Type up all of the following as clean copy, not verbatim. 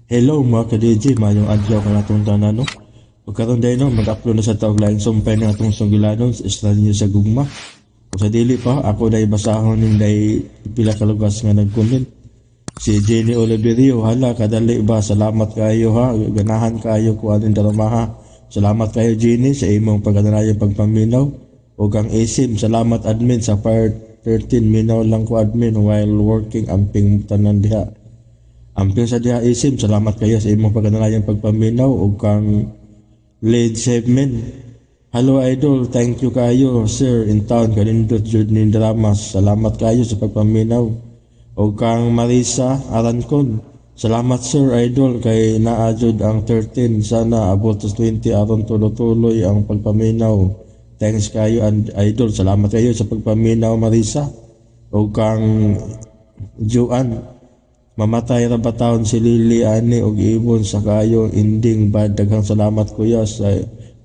Hello mga ka-DJ, maayong adlaw kanatong tanan, no. Ug karon day, no, mag-upload na sa ta og laing sumpay nga atong sugilanon sa Estranyo sa Gugma. Kung sa dili pa, ako day basahon ning day pila ka lugas nga nag-comment. Si Jenny Oliverio, hala, kadali ba? Salamat kayo ha. Ganahan kayo ko aning drama. Salamat kayo, Jenny, sa imong pagganayang pagpaminaw. Ug ang Isim, salamat admin sa part 13. Minaw lang ko admin while working, amping tanan diha. Amping sa diha, Isim, salamat kayo sa imong pagganayang pagpaminaw. Ug kang Lade Seven. Hello idol, thank you kayo sir in town, kanindot jud ning dramas. Salamat kayo sa pagpaminaw. Ug kang Marisa Arancon. Salamat sir idol kay naa jud ang 13, sana abot sa 20 aron tulo-tuloy ang pagpaminaw. Thanks kayo and idol. Salamat kayo sa pagpaminaw, Marisa. Ug kang Juan. Mamatay ra ba taon si Lily ani og ibon sa kayo ending bad. Daghang salamat kuya sa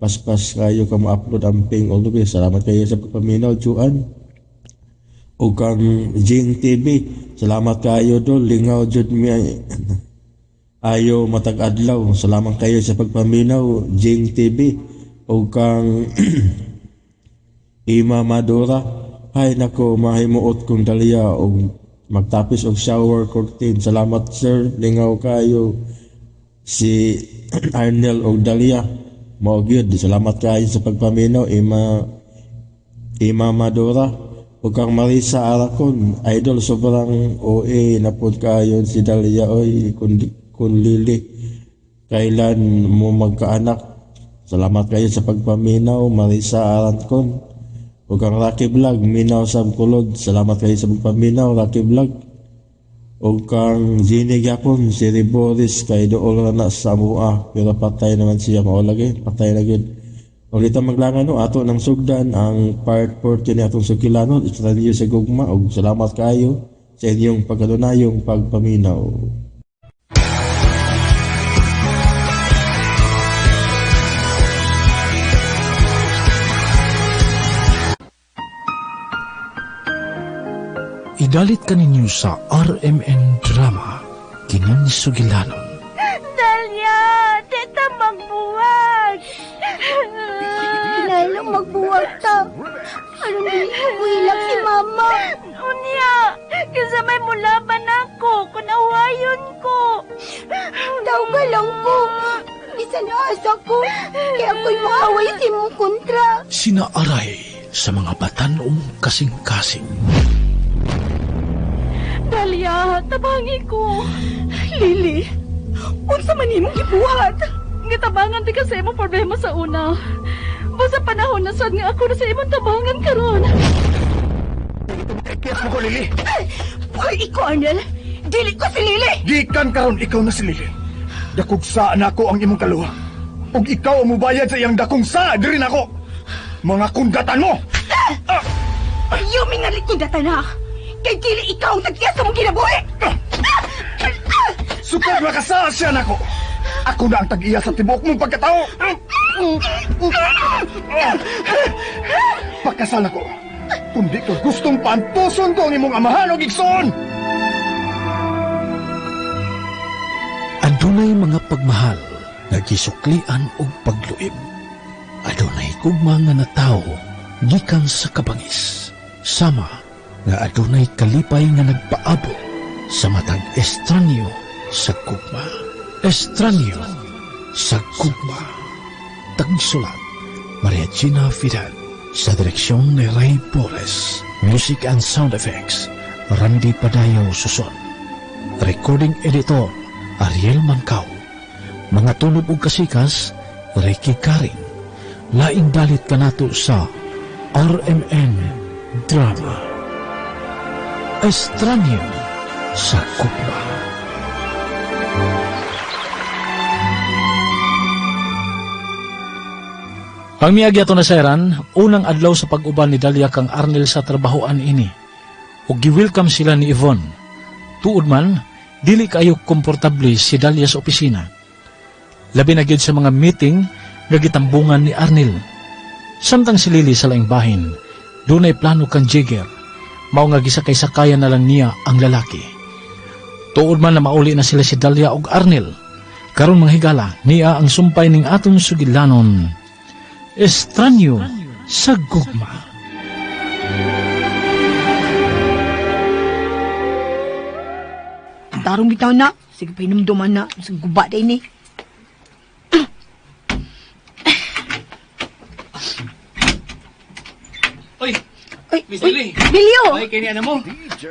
paspas kayo ka mo-upload, amping all the way. Salamat kayo sa pagpaminaw, Juan. Ug kang Jing TV, salamat kayo dol, lingaw jud mi ayo matag adlaw. Salamat kayo sa pagpaminaw, Jing TV. Ug kang Ima Madura, hay nako, mahimuot kong Dalia og magtapis og shower curtain. Salamat sir, lingaw kayo si Arnel og Dalia. Mao gyud, salamat kayo sa pagpaminaw, Ima Ima Madura. Ug kang Marisa Aracon, idol, sobrang OA na pod kayo si Dalia oy kun Lily. Kailan mo magkaanak? Salamat kayo sa pagpaminaw, Marisa Arancon. Ug kang Rocky Vlog, minaw sa kulod. Salamat kayo sa pagpaminaw, Rocky Vlog. Ug kang Jenny gyapon, si Riboris kay dool na sa mua, pero patay naman siya, mao lagi, patay na gyud. Ug dito maglangan, no, ato nang sugdan ang part 40 ni atong sugilanon, Estranyo sa Gugma, ug salamat kayo sa inyong pagkanunayong pagpaminaw. Idalit kaninyo sa RMN Drama, kining sugilanon. Dalia, di ta magbuwag. Kinahanglan magbuwag ta. Aron dili muhilak si mama. Unya, kinsa may mulaban ako kung awayon ko? Tawga lang ko. Bisan asa ko. Kaya ako'y maaway sa imong kontra. Sina Aray sa mga batanong kasing-kasing. Dalia, tabangi ko. Lily, unsa man imong gibuhat? Gitabangan di ka sa imong problema sa una. Basta panahon na sad nga ako na sa imong tabangan karon. Kiyas mo ko, Lily. Hoy, ikaw, Arnel. Dili ko si Lily. Gikan karon ikaw na si Lily. Dakog sa nako ang imong kaluha. Ug ikaw ang mubayad sa iyang dakong sa diri nako. Mga kundatan mo. Ayaw mingalit kong data na. Kay dili ikaw ang tagsiya sa mong kinabuhi. Sukad makasaa siya nako. Ako na ang tag-iya sa tibuok mong pagkatao. Pakasal ako. Kundi ko gustong paantuson ko ang imong amahan o igsoon. Adunay mga pagmahal nga gisuklian og pagluib. Adunay gugma nga natawo gikan sa kabangis. Sama nga adunay kalipay nga nagpaabot sa matag estranyo sa gugma. Estranyo sa Gugma. Tagsulat, Maria Gina Fidel. Sa direksyon ni Ray Borges. Music and sound effects, Randy Padayaw Suson. Recording editor, Ariel Mancao. Mga tunob ug kasikas, Ricky Karin. Laing dalit kanato sa RMN Drama. Estranyo sa Gugma. Pangmiagi ato na sayran, unang adlaw sa pag-uban ni Dalia kang Arnel sa trabahoan ini. Ug gi-welcome sila ni Yvonne. Tuod man, dili kaayo komportable si Dalia sa opisina. Labi na gyud sa mga meeting nga gitambungan ni Arnel. Samtang si Lily sa laing bahin, dunay plano kang Jigger. Mao nga gisakay-sakayan na lang niya ang lalaki. Tuod man na mauli na sila si Dalia ug Arnel. Karon mga higala, niya ang sumpay ning atong sugilanon, Estranyo sa Gugma. Tarong bitaw na. Sige pa hinumduman na. Sige guba din eh. Oy, Ay, Miss uy, Lily. Bilyo! Ay, kaya niya mo.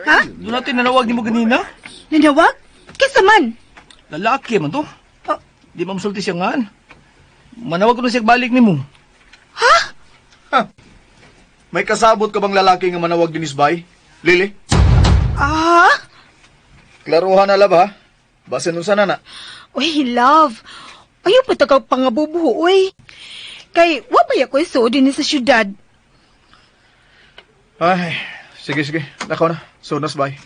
Ha? Doon natin nanawag ni mo ganina. Nanawag? Kesa man? Lalaki man to. Oh. Di ba masulti siya ngaan? Manawag ko na siya balik ni mo. Ha? May kasabot ka bang lalaki nga manawag dinis bay? Lily? Ah? Klaruhan na lab ha? Basin unsa na na. Uy, love. Ayaw pa tagaw pangabubuho, uy. Kay, wa pa ako isuod din sa syudad. Ay, sige sige. Nakaw na. So nas bay.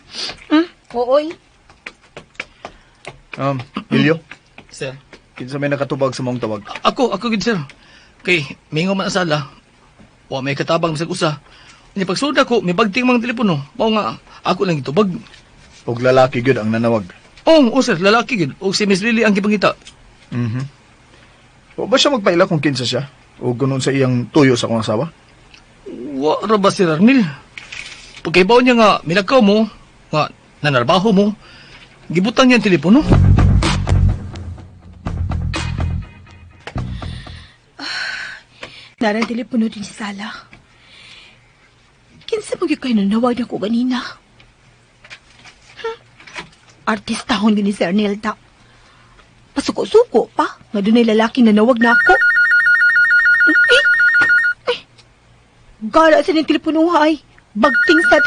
Hmm? Oo, uy. Bilyo, Sir. kinsa may nakatubag sa mong tawag? Ako gid sir. Kay mingo man ang sala. Wa may katabang bisag usa. Unya pagsulod ako, may bagting mga telepono. Mao nga ako lang gitubag. Og lalaki gyud ang nanawag. Oh, oh sir, lalaki gid. Og si Miss Lily ang gipangita. Mhm. O ba siya magpaila kung kinsa siya? O gunon sa iyang tuyo sa akong asawa? Wa ra ba si Arnil? Pagkaibaw niya nga minakaw mo, nga nanarbaho mo, gibutang niya ang telepono. Narang telepono din sa sala. Kinsa mo gyud kayo nanawag na ko ganina? Artistahon gini si Arnelda. Pasuko-suko pa. Nga dunay lalaki nanawag na ako. Eh, eh. Gala sa niyang telepono ay. Bagting sa...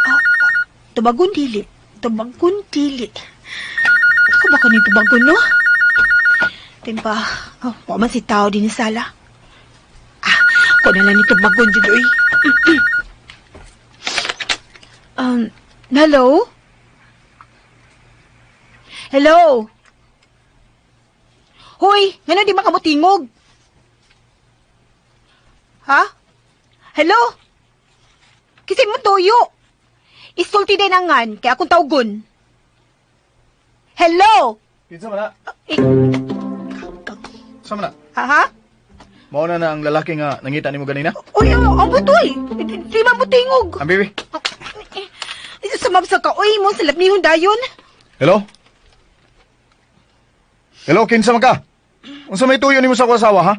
Ah, ah, tubagon dili. Tubagon dili. Ako ba kanin tubagon, no? Timpa, oh, wa man si tao din sa sala. Ah, ko na lang ni tubagon dyan, uy. Hello? Hello? Hoy, ngano di makamutingog? Ha? Hello? Kasi mo toyo. Isulti din ang ngan, kaya akong tawgon. Hello? Kinsa man na? Eh, Sa man na? ha? Ha? Mao na na ang lalaki nga nangita nimo ganina? Uy, ang butoy. Di man mutingog. Ang bibi. Eh, sumabsa ka. Uy, mo sa lapnihon dayon. Hello? Hello, kinsa man ka? Unsa may tuyo nimo sa akong asawa, ha?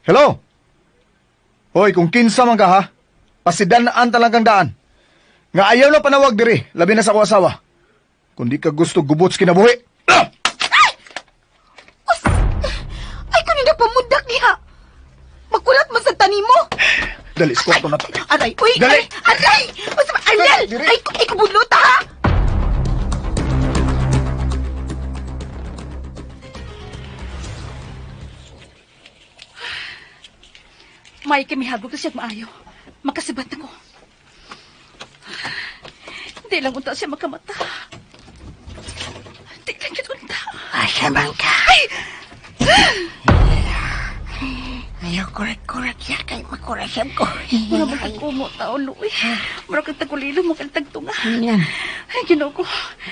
Hello? Hoy, kung kinsa man ka, ha? Pasidanaan talang kang daan. Nga ayaw na panawag diri, labi na sa akong asawa. Kung di ka gusto gubot sa kinabuhi. Ah! Us, ay, kunin na pamudak niya. Makulat mo sa tanimo. Dali, squat na to. Aray, uy, Dali. aray, aray! Usa, Arnel! Diri. Ay, ay, kubudlota, ha? May kamihagog na siya maayo. Makasibat ako. Hindi lang unta siya makamata. Hindi lang yun unta. Asa man ka? Ayaw, kurat-kurat siya kay makurasab ko. Mura man kag kumo taon, Luy. Mura kag tagulilo mo kag tagtunga. Yan, Ay, Ginoo ko.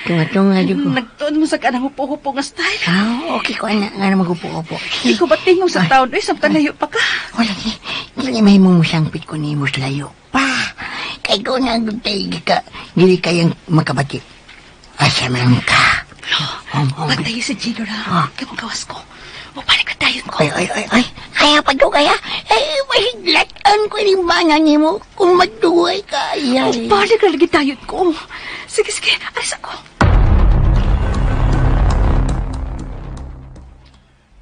tunga-tunga di ko. Nagtuon mo sa kanang hupo-hupo nga style. Ah, okay ko na nga na magupo-upo. Ikaw ba tingog sa taon, Luy? Samtang layo pa ka. Wala, dili may mong musangpit ko ni mo layo. Pa, kay ko na gutay ka, dili kayang makabati. Asa man ka? Pantay sa Gino ra. Kaya magawas ko. Mabalik na tayo ko. Ay, ay, ay, ay. Kaya pa to, kaya. Ay, mahiglatan ko yung bana ni mo kung magduway ka. Ay, ay. Balik na lagi tayo ko. Sige, sige. Alis ako.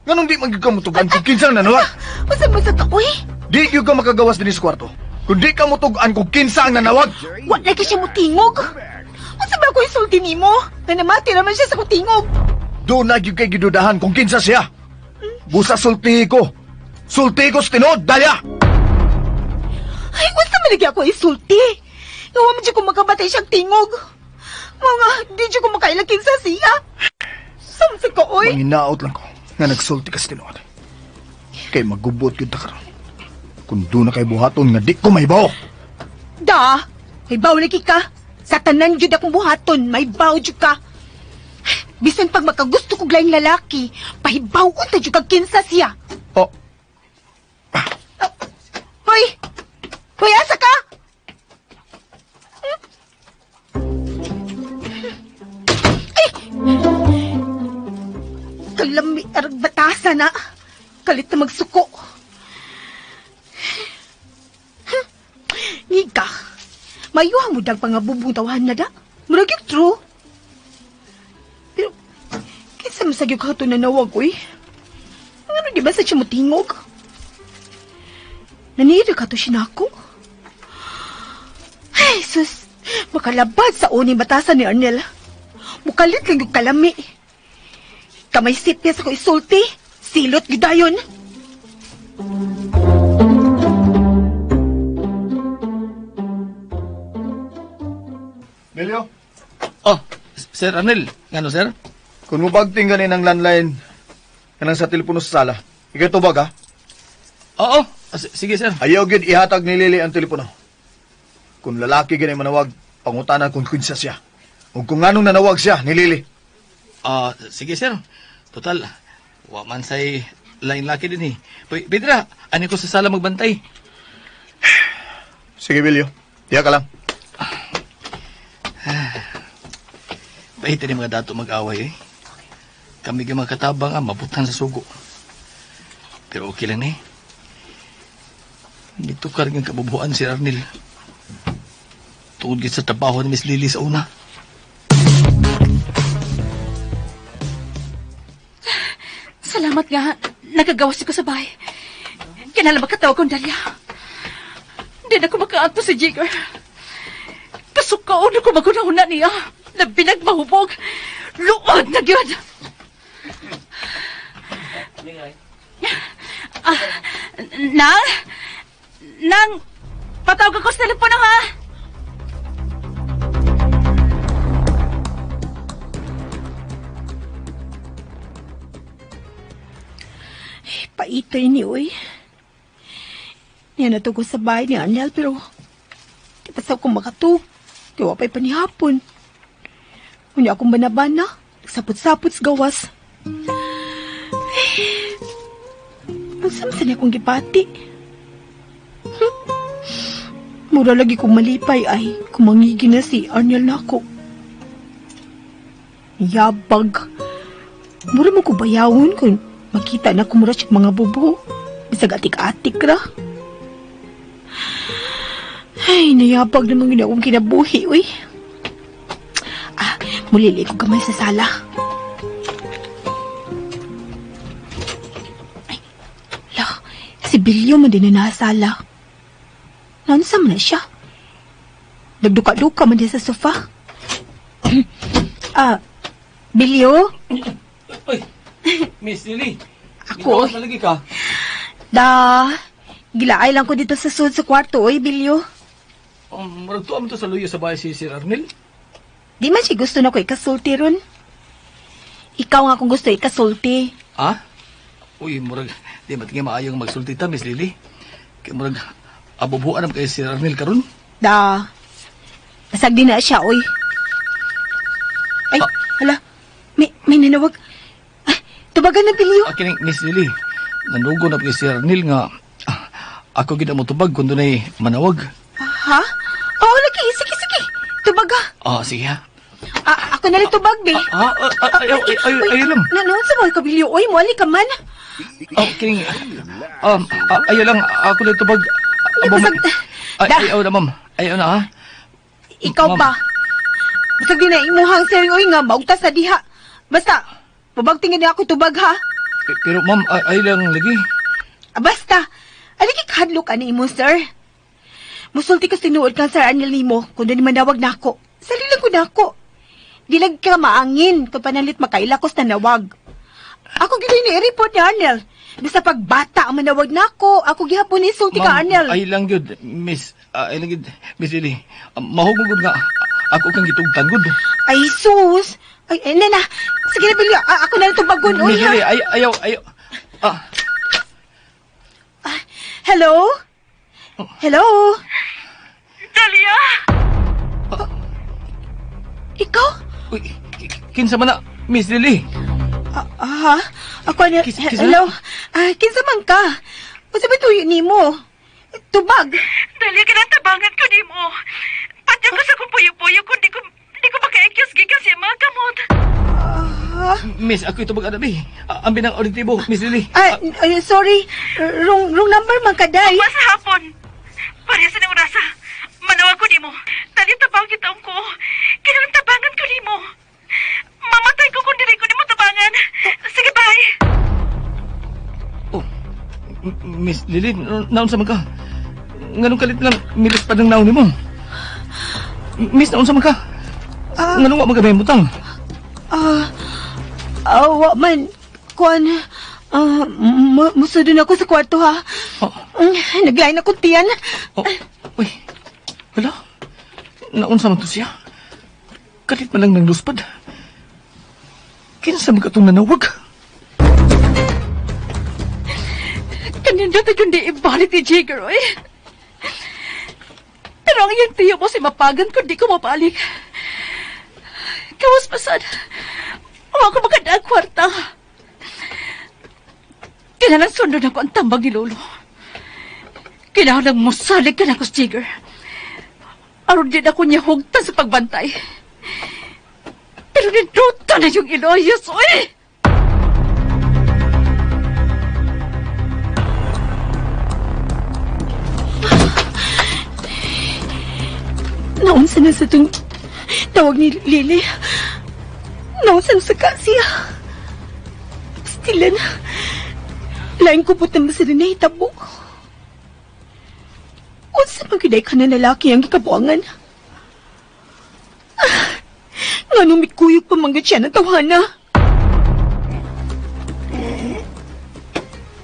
Nganong di man gyud ka mutugan kung kinsa ang nanawag? Usa mo sa ka, uy. Di gyud ka makagawas dinhi sa kwarto. Kung di ka mutugan kung kinsa ang nanawag. Wa lagi siya mutingog. Unsa ba ako isulti nimo? Nga namati naman siya sa kutingog. Doon na gyud kay gidudahan kung kinsa siya. Busa sulti ko. Sulti ko sa tinuod, dalya! Ay, unsa man lagi ako isulti? Nga wa man jud ko makabatay siyang tingog. Mga, di jud ko makailakin sa siya. Samsa ka, oy. Manginaot lang ko nga nagsulti ka sa tinuod. Kay magubot gyud ta karon. Kung doon na kay buhaton nga di ko mahibaw. Da, may baw lagi ka. Sa tanan jud akong buhaton, may baw jud ka. Bisan pag makagusto kog laing lalaki, pahibaw-on ta jud kag kinsa siya. Oh. Hoy! Hoy, asa ka? Ay! Kalami arag batasa na. Kalit na magsuko. Ngiga, mayuha mo dag pangabubong tawahan na da. Murag yung true. Pero, kinsa man sa gyud kato nanawag, uy? Ano di ba sa siya motingog? Nanira ka to siya nako. Ay, sus! Makalabad sa uning batasan ni Arnel. Mukalit lang yung kalami. Kamay sipya sa ko isulti. Silot gyud dayon. Bilyo, Oh, Sir Arnel, ngano sir? kung mubagting ganin ang landline kanang sa telepono sa sala, ikay tubag ha? Oo, sige sir. Ayaw gyud ihatag ni Lily ang telepono. Kung lalaki gani manawag, pangutana kung kinsa siya. Ug kung nganong nanawag siya ni Lily. Sige sir. Total, wa man say lain laki din eh. Pedra, ani ko sa sala magbantay. Sige, Bilyo. Diya ka lang. Pahit ni mga dato mag-away eh. Kami gyud mga katabang mabutan sa sugo. Pero okay lang eh. Dito ka rin ang kabubuan si Arnel. Tungod gid sa trabaho ni Miss Lily sa una. Salamat nga. Nagagawas ko sa bahay. Kinala makatawag kong Dalia. Hindi na ko makaagto si Jigger. Kasukaon na ko magunahuna niya. Labi nagmahubog. Luod na gyud. Nang? Nang? Patawag ako sa telepono ha? Paitay ni, uy. Niya natugo sa bahay ni Arnel, pero di pa sa akong makatug. Kaya wapay panihapon. Unya akong banabana, sapot-sapot sa gawas. Ay, unsa man sa niya akong gipati? Mura lagi kong malipay ay kumangigi na si Arnel nako. Yabag. Mura mo ko bayawon kung makita na kumura siya mga bubo. Bisag atik-atik ra. Ay, nayabag naman yun akong kinabuhi, uy. Mulili ko gamay sa sala. Ay, la, si Bilyo man din na nasa sala. Naunsa man na siya? Nagduka-duka man din sa sofa. Bilyo? Uy, Miss Lily. Ako, Ikaw, malagi ka. Da, gilaay lang ko dito sa sud sa kwarto, oy, Bilyo. Murag tuwa mo to sa luyo sa bahay si Sir Arnel. Di man siya gusto na ko ikasulti ron. Ikaw nga kung gusto ikasulti. Ah? Uy, murag, di matingi maayong magsulti ta, Miss Lily. Kaya murag, abubuan naman kay Sir Arnel karon. Da, basag di na siya, oy. Ay, hala, may nanawag. Ay, tubagan na, Bilyo. Kining, Miss Lily, nanugo na kay Sir Arnel nga, ako gid mo tubag kung dunay manawag. Ha? Oo, lagi. Sige, sige. Tubag ha. Sige ha. Ako na rin tubag, be. Ayaw, ayaw, ayaw lang. Nanood sa mga kabiliyo, oy, muali ka man. Oh, kining, ayaw lang, ako na tubag. Ay, basag, Ay, da. ayaw na, ma'am. Ayaw na, ha? Ikaw Ma'am. pa. Basag di na imuhang sering, oy, nga, maugtas na diha. Basta, pabagtingin niya ako tubag, ha? Pero, ma'am, ayaw lang lagi. Basta, aligi kahadlok ani imo, sir. Musulti ko sinuod kang Sir Arnel nimo kung doon manawag na ako. Salilan ko na ako. Di lang ka maangin kung panalit makaila ko sa nawag. Ako ginoy ni report ni Arnel. Basta pagbata ang manawag na ako, ako gihapon isulti ka, Arnel. Ay lang gyud, Miss, ay lang gyud, Miss Lily. Mahugod gud nga ako kang gitugtan gud. Ay, sus! Ay, ay, na, na. Sige na, Bilyo. Ako na lang tubagon. Uy, Miss Lily, ha? ay, ayaw, ayaw. Hello? Hello? Dalia! Ikaw? Uy, kinsa man na? Miss Lily. Ha? Ako ni Kinsa? Hello. Kinsa man ka? Unsa ba tuyo nimo? Tubag. Dali ka ng tabangan ko nimo. Patyo ko sa kong puyo-puyo kung di ko maka-excuse gikan sa mga kamot. Miss, ako ito mag-anabi. Ang binang auditibo, Miss Lily. Ay, sorry. Wrong number man ka day. Sa hapon. Pareha sa nang rasa. Manawag ko nimo. Dali tabang kita ko. Kinahanglan tabangan ko nimo. Mamatay ko kung dili ko nimo tabangan. Sige, bye. Oh, Miss Lily, naon sa man ka? Nganong kalit lang, milis pa ng naon nimo? Miss, naon sa man ka? Nganong wa man ka may butang? Wa man. Kuan, musudon ako sa kwarto ha. Oh. Naglain akong tiyan. Oh, uy, wala. Naunsa man to siya? Kalit man lang ng luspad. Kinsa man ka itong nanawag? Kanindot na yung di ibalik ni Jigger, oy. Pero ang iyang tiyo mo si Mapagan kung di ko mabalik. Kawas pasad. Wa ko maganda ang kwarta. Kailangan sundon ako ang tambag ni Lolo. Kailangan musalig ka na ko, Jigger. Aron din ako niya hugtan sa pagbantay. Pero ninduta na yung Iloyos, oy! Naunsa na sa itong tawag ni Lily. Naunsa na sa ka siya. Pastilan. Lain ko po tama sa rin nahitabo. Unsa man gyud ay ka na lalaki ang gikabuangan. Nganong mikuyog pa man gyud siya ng tawhana.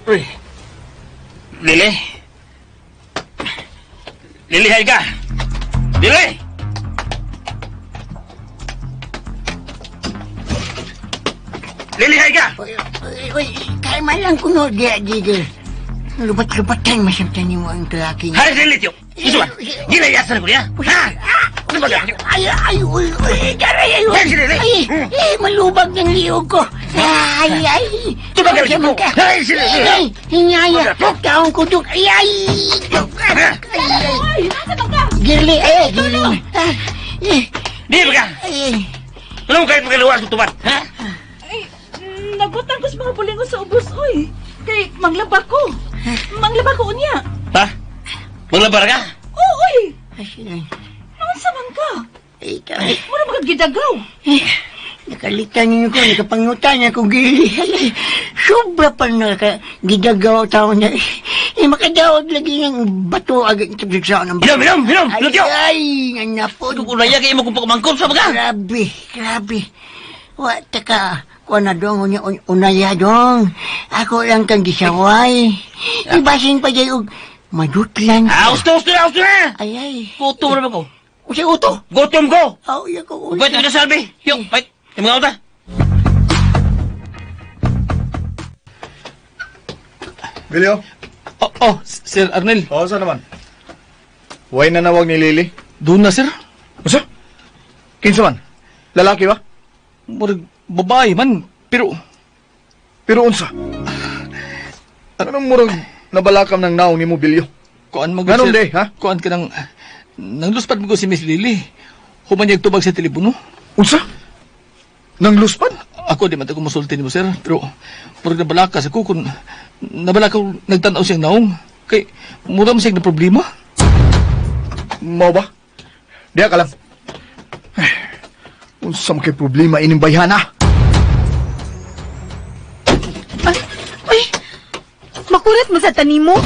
Uy. Lily. Lily, hay ka. Lily! Lily, hay ka! Uy, uy, uy, kalma lang kuno, diya, Jigger. Lubat-lubatan masabtan nimo ang lalaki niya. Hay, Lily, tiyo. Iso ba? Ginayasan ko niya. Ha? Ano ba yan? Ay, ay, uy, uy, daray, ay, uy. Ay, sila, Ay, ay, malubag ng liog ko. Ay, ay. Tumagal Ay, ko. ka. Ay, sila, sila. Ay, hinyaya. Taong kudok. Ay, ay. Ay, ay. Ay, nasa bang ka? Girly, ay, girly. Ah, eh, Di ba ka? ay, Ano mo kahit magkaluwas kong tubat? Ha? Ay, nagutan ko sa mga bulingon sa ubos, oy. Kay, manglaba ko. Manglaba ko unya. Ha? Maglabar ka? Oo, oy. ay, sila. Naunsa man ka? Ay, taray. Mura magagidagaw. Eh, nakalitan ninyo ko, nakapangutan ako, gili. Ay, sobra pa na gidagaw tao na. Eh, makadawag lagi ng bato agad sa ng bato. Hinom, hinom, hinom! Ay, Hinom, tiyo! ay, nanapod. Kung ulaya kayo mo kung pagmangkot sa baga! Grabe, grabe. Wa, taka, kuha na dong, unya, unaya dong. Ako lang kang gisaway. Ibasin pa jay og madutlan. Ah, usto, usto na, usto na! Ay, ay. Gutom na ba ko? Usay uto. Gutom ko! Aw, iya ko. Pwede ko na salbi! Yung, pwede. Yung mga uta! Bilyo? Oh, Sir Arnel. Oo, saan naman? Way na nawag ni Lily. Doon na, sir. Usa? Kinsa man? Lalaki ba? Murag babae man, pero Pero unsa? Anong murag nabalakam ng naong ni mo, Bilyo? kuan mo Ganun sir. day, ha? Kuan ka ng nangluspad mo ko si Miss Lily. Human niya tubag sa telepono. Unsa? Nang luspad? Ako di man ako musulti nimo, sir, pero murag nabalakas ako kung nabalaka ko nagtan-aw siyang naong. Kay mura man siya na problema. Mao ba? Diya ka lang. Ay, unsa man kay problema ining bayhana? Ay, ay, makurat mo sa tanimo.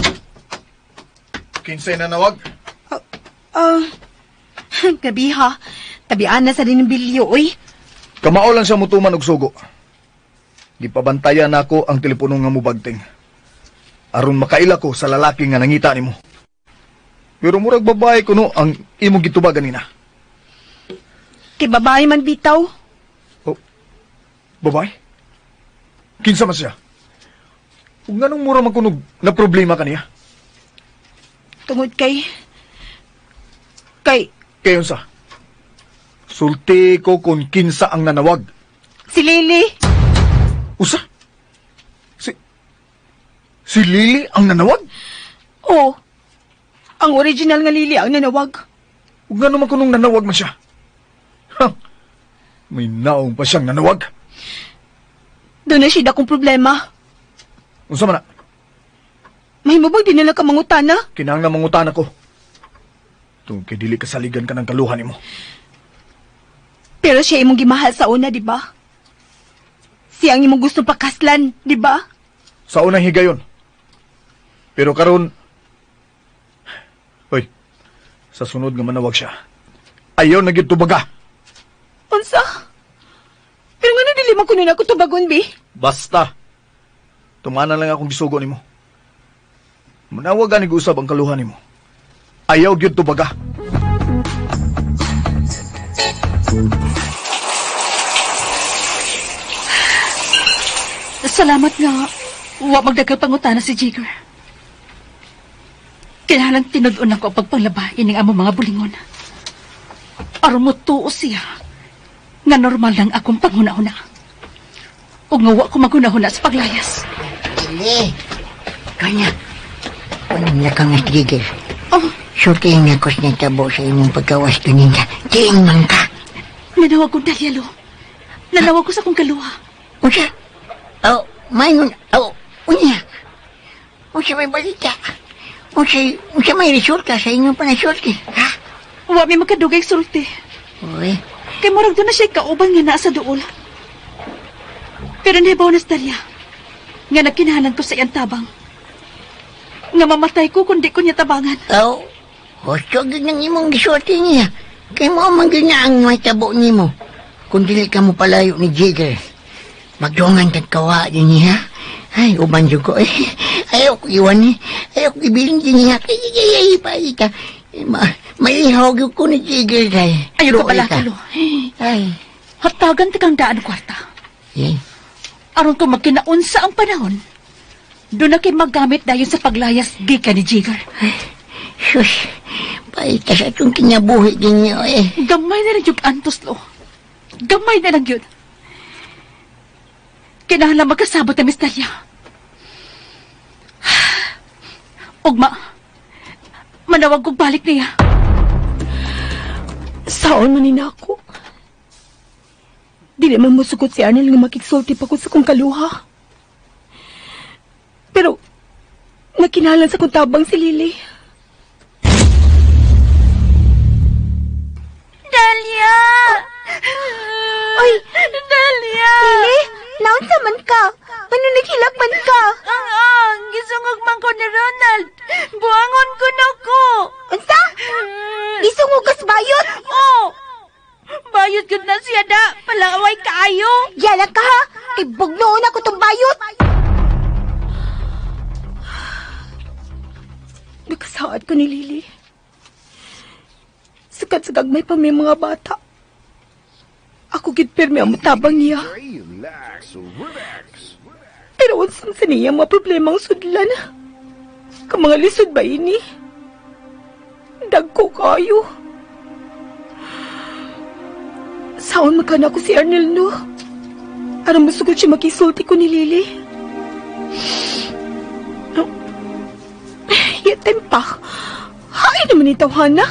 Kinsay nanawag? Gabi ha. Tabian na sa rin ng bilyo, oy. Kamao lang siya mutuman og sugo. Gipabantayan nako ang telepono nga mubagting. Aron makaila ko sa lalaki nga nangita nimo. Pero murag babae kuno ang imong gitubag ganina. Kay babae man bitaw. Oh, babae? Kinsa man siya? Ug nganong mura man kunog na problema kaniya? Tungod kay... Kay... Kayon sa? Sulti ko kung kinsa ang nanawag. Si Lily. Usa? Si Lily ang nanawag? Oo. Ang original nga Lily ang nanawag. Ug nga naman kunong nanawag man siya. Ha? May naong pa siyang nanawag. Doon na siya dakong problema. Unsa man na? May mo bang dinala ka mangutana? Kinahanglan mangutan ako. Tungkol kay dili kasaligan ka ng kaluhan nimo. Pero siya imong gimahal sa una, di ba? Siya ang imong gusto pakaslan, di ba? Sa unang higayon. Pero karon, hoy, sa sunod nga manawag siya. Ayaw na gyud tubaga. Unsa? Pero nga dili man kuno na ako tubagon, bi? Basta. Tumanan lang akong gisugo nimo. Manawag gani usab ang kaluhan nimo. Ayaw gyud tubaga. Salamat nga wa magdaghang pangutana si Jigger. Kinahanglan tinud-on ako ang pagpanglaba ining among mga bulingon. Aron mo tuo siya nga normal lang akong panghuna-huna. Ug nga wa ko maghuna-huna sa paglayas. Lili, kanya. Unang lakang nga trigger. Oh, Sulti nga ko sa tabo sa imong pagkawas kanina. Diin man ka. Nanawag ko Dalia, lo. Nanawag ko sa akong kaluha. Unsa? Oh, mayon. Oh, unya. Unsa may balita? Unsa may resulta sa inyong panasulti? Ha? Wa mi makadugay sulti. Uy, Kay murag doon na siya kauban nga naa sa duol. Pero nahibaw na si Dalia, nga nagkinahalan ko sa iyang tabang. Nga mamatay ko kung di ko niya tabangan. Oh, husto gyud ng imong gisulti niya. Kay mo man gyud na ang may tabo nimo. Kung dili ka mo palayo ni Jigger, magdungan tag kawa din niya. Ay, uban jud ko eh. Ayaw ko iwan ni. Ayaw ko ibilin din niya. Kay ay ay paita. Maihaw gyud ko ni Jigger kay. Ayaw ka Luoy pala, Lo. Ay, Hatagan ti kang daan kwarta. eh, Aron ko magkinaunsa ang panahon, doon na kay magamit dayon sa paglayas gikan ni Jigger. sus. Paita sa itong kinabuhi din niya eh. Gamay na lang yung antos, lo. Gamay na lang yun. Kinahanglan magkasabot ang misterya. Ugma, manawag kong balik niya. Saon man ni nako. Dili man mosugot si Arnel nga makigsulti pa ko sa kong kaluha. Pero, nakinalan sa kong tabang si Lily. Dalia! Ay! Dalia! Lily! Naunsa man ka? Ano naghilak man ka? Ang gisungog man ko ni Ronald. Buangon ko na ko. Unsa? Gisungog ka sa bayot? Oh! Bayot gud na siya da. Palaway kaayo. Yala ka ha! Kay bugnoon ako tong bayot! Nakasaad ko ni Lily. Sakat sa gagmay pa may mga bata. Ako gid pirmi ang mutabang niya. Pero unsang sa niya mga problema ang sudlan. Kamanga lisod ba ini? Dagko kayo. Saon makana ko si Arnel no? Aron musugod siya makisulti ko ni Lily. No. Yatin pa. Hay naman ni tawhana.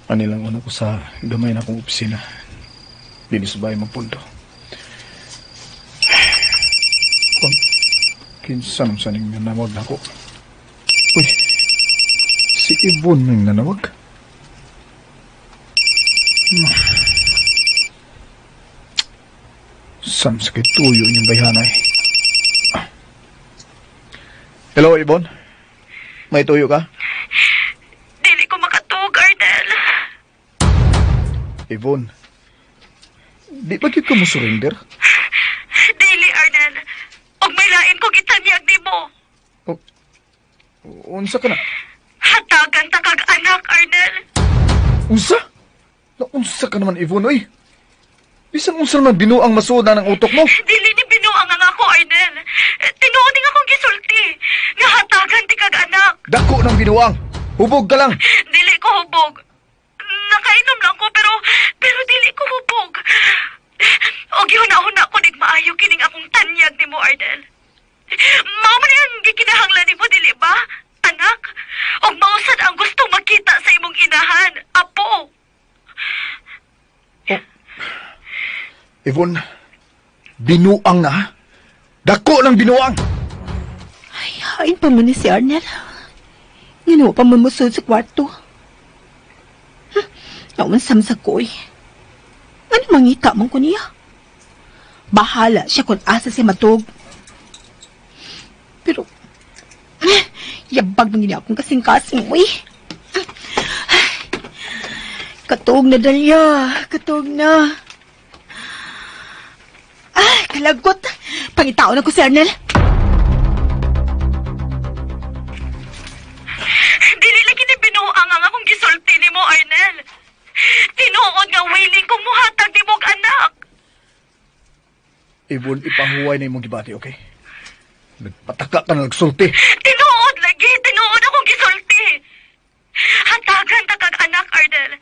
Anilang una ko sa gamay na akong opisina. Dini sa bahay magpunto. Kung kinsa nang saning nanawag na ako. Uy, si Yvonne nang nanawag. Sam sa kay tuyo inyong bayhanay. Hello, Yvonne. May tuyo ka? Dili ko makatuog, Arnel. Yvonne, di ba gyud ka mo surrender? Dili, Arnel. Og may lain kong itanyag nimo. O, unsa ka na? Hatagan ta kag anak, Arnel. Unsa? Naunsa ka naman, Yvonne, oy. Bisan unsa naman binuang masuod na ng utok mo. Dili ni binuang ang ako, Arnel. Tinuod ning akong gisulti. Nga hatagan ti kag anak. Dako ng binuang. Hubog ka lang. Dili ko hubog. Nakainom lang ko pero dili ko hubog. O gihuna-huna ko nigmaayo kining akong tanyag nimo, Arnel. Mao man ang gikinahanglan nimo, dili ba? Anak, og mao sad ang gusto makita sa imong inahan, apo. Oh. Yvonne, binuang na. Dako ng binuang. Ay, hain pa man ni si Arnel. Ngano pa man musod sa kwarto. Nauman samsa ko eh. Ano mangita man ko niya? Bahala siya kung asa siya matug. Pero, yabag man gini akong kasing-kasing, uy. Katog na, Dalia. Katog na. Ay, kalagot. Pangitaon ako si Arnel. Dili lagi ni binuang ang akong gisulti nimo, Arnel. Tinuod nga willing kong muhatag nimo og anak. Yvonne, ipahuway na imong gibati, okay? Nagpataka ka na nagsulti. Tinuod lagi, tinuod akong gisulti. Hatagan ta kag anak, Arnel.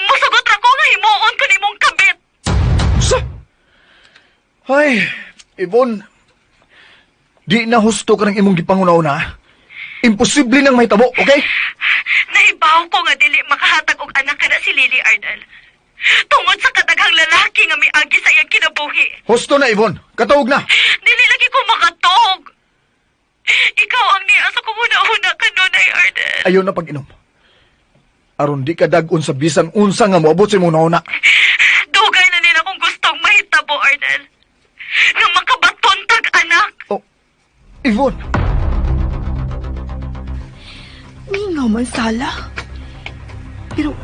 Musugot ra ko nga himuon ko nimong kabit. Sa? Ay, Yvonne, di na husto ka ng imong gipangunauna. Imposible nang mahitabo, okay? Nahibaw ko nga dili makahatag og anak kana si Lily, Arnel. Tungod sa kadaghang lalaki nga miagi sa iyang kinabuhi. Husto na, Yvonne. Katuog na. Dili lagi ko makatog. Ikaw ang niya sa kumuna-una kanunay, Arnel. Ayaw na pag-inom. Aron di ka dag-on sa bisan unsa nga moabot sa imong nauna. Dugay na nila kung gustong mahitabo, Arnel. Nga makabaton tag anak. Oh, Yvonne. Mingaw man sala. Pero,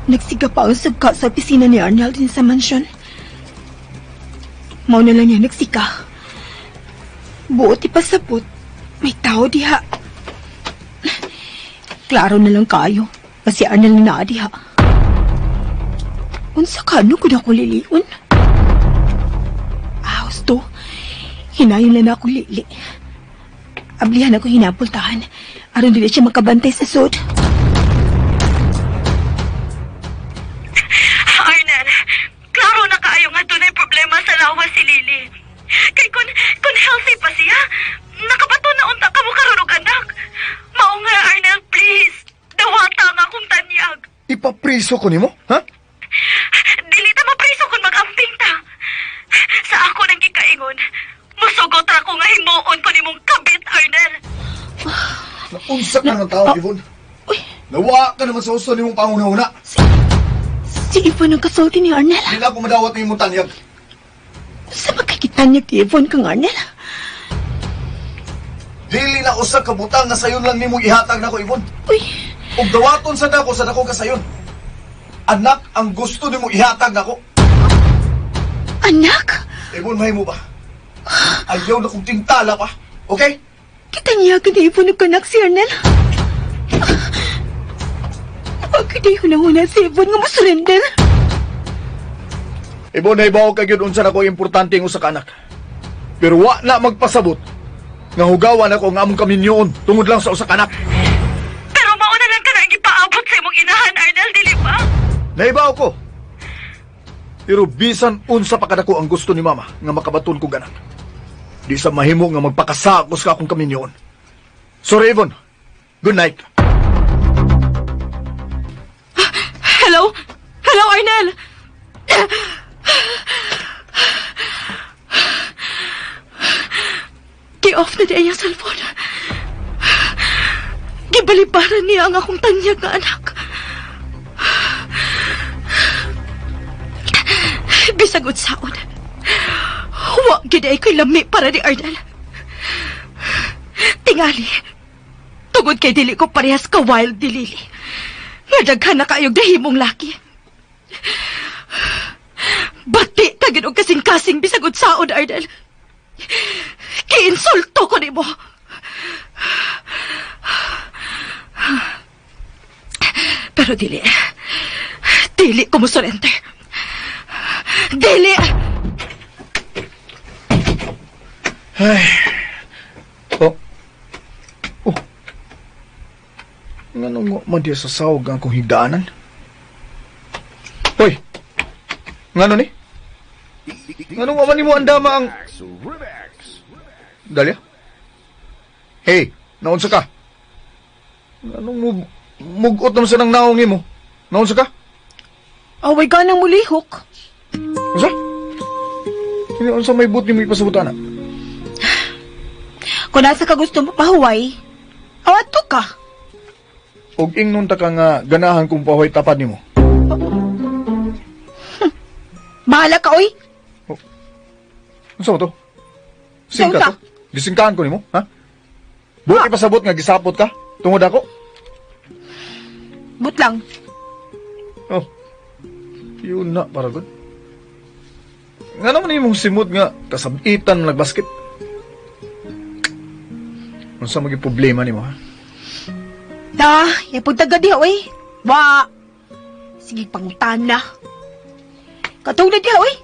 nagsiga pa ang sagka sa opisina ni Arnold din sa mansyon. Mao na lang niya nagsika. Buot ipasabot, may tao diha. Klaro na lang kayo, kasi Arnold na diha. Unsa ka, ano kung ako liliun? Aos to, hinayon lang ako lili. Ablihan ako hinapultahan. Aron dili siya makabantay sa sod. Arnel, klaro na kaayo nga dunay problema sa lawas si Lily. Kay kun healthy pa siya, nakabato na unta ka mo karon og anak. Mao nga, Arnel, please. Dawata nga akong tanyag. Ipapriso ko nimo, ha? Dili ta mapriso kun mag-amping ta. Sa ako nang gikaingon, musugot ra ko nga himuon ko nimong kabit, Arnel. Naunsa ka ng tao, Yvonne. Uy. Nawa ka naman sa uso nimong panguna-una. Si Yvonne ang kasulti ni Arnel. Di na ako madawat ng imong tanyag. Sa magkakitanyag ni Yvonne kang Arnel? Dili na usa ka butang nga sayon lang nimong ihatag nako, Yvonne. Uy, Ug dawaton sa dako ka sayon. Anak ang gusto nimong ihatag nako. anak? Yvonne, mahimo ba? Ayaw na kong tingtala pa. Okay? Kitanyagan ni Yvonne og anak si Arnel. Bakit ay hunang-huna si Yvonne nga mosurrender? Yvonne, nahibaw ka gyud unsa nako importante ang usa ka anak. Pero wa na magpasabot nga hugawan ako ang among kaminyoon tungod lang sa usa ka anak. Pero mao na lang ka na ang gipaabot sa imong inahan, Arnel, dili ba? Nahibaw ko. Pero bisan unsa pa kadako ang gusto ni mama nga makabaton kog anak. Di sa mahimo nga magpakasakos ka akong kaminyoon. Sorry, Yvonne. Good night. Hello? Hello, Arnel! Gi-off na di ay ang cellphone. Gibalibaran niya ang akong tanyag nga anak. Bisag unsaon. Wa gid ay ko'y lami para ni Arnel. Tingali. Tungod kay dili ko parehas ka wild ni Lily. Nga daghan na kaayog dahimong laki. Bati ka gid og kasing-kasing bisag unsaon, Arnel. Kiinsulto ko nimo. Pero dili. Dili ko mo surrender. Dili! Ay. Oh. Oh. Nganong wa man diya sa sawag ang akong higdaanan? Hoy! Ngano ni? Ngano nga man nimo andama ang... Dalia? Hey, naunsa ka? Anong mugot naman sa nang naong nimo? Naunsa ka? Away ka nang mulihok. Unsa? Hindi, unsa may but nimo ipasabutan na? Kung nasa ka gusto mo pahuway, awato ka. Og ingnon ta ka nga ganahan kong pahuway tapad nimo. Bahala ka, oy. Unsa ba to? Singka Unsa? to? Gisingkahan ko nimo, ha? Buot ipasabot nga gisapot ka tungod ako? But lang. Oh. Yun na, para gud. Nga naman imong simot nga kasabitan nagbasket. Unsa maging problema nimo, ha? Ta, yapog taga diha, oy. Wa. Sige, pangutan na. Katong na diha, oy.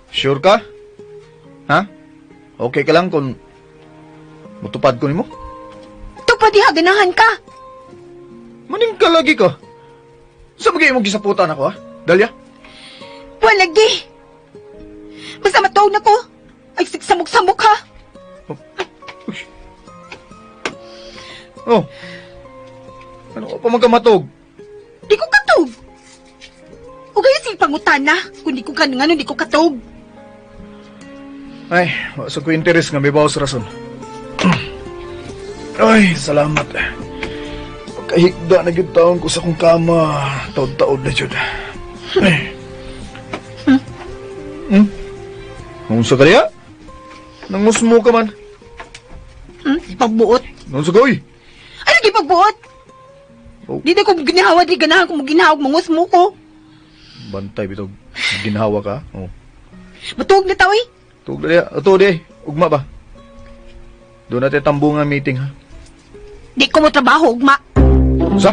Sure ka? Ha? Okay ka lang kung mutupad ko nimo? Tupad diha, ganahan ka. Maning ka lagi ka. Sa mga imong gisaputan ako, ha? Dalia? Walagi. Basta matuog na ko. Ay, samok-samok ha. Oh. Ano ka pa magkamatog? Di ko katog. O gaya sige pangutan na. Kung di ko kanungan, di ko katog. Ay, wa sa ko interes nga may bawas rason. Ay, salamat. Pagkahigda na gyud taon ko sa akong kama. Taod-taod na jud. Ay. Hmm? Unsa ka diha? Nangusmo ka man. Pagbuot. Unsa ka, uy? Ay, lagi pagbuot. Oh. Di na ko ginahawa, di ganahan ko ginahawag, mangusmo ko. Bantay bitog. Ginhawa ka? Oh. Matuog na ta, oy. Tuog na diha. Ato di. Ugma ba? Doon natin tambungan meeting, ha? Di ko mo trabaho, ugma. Sa?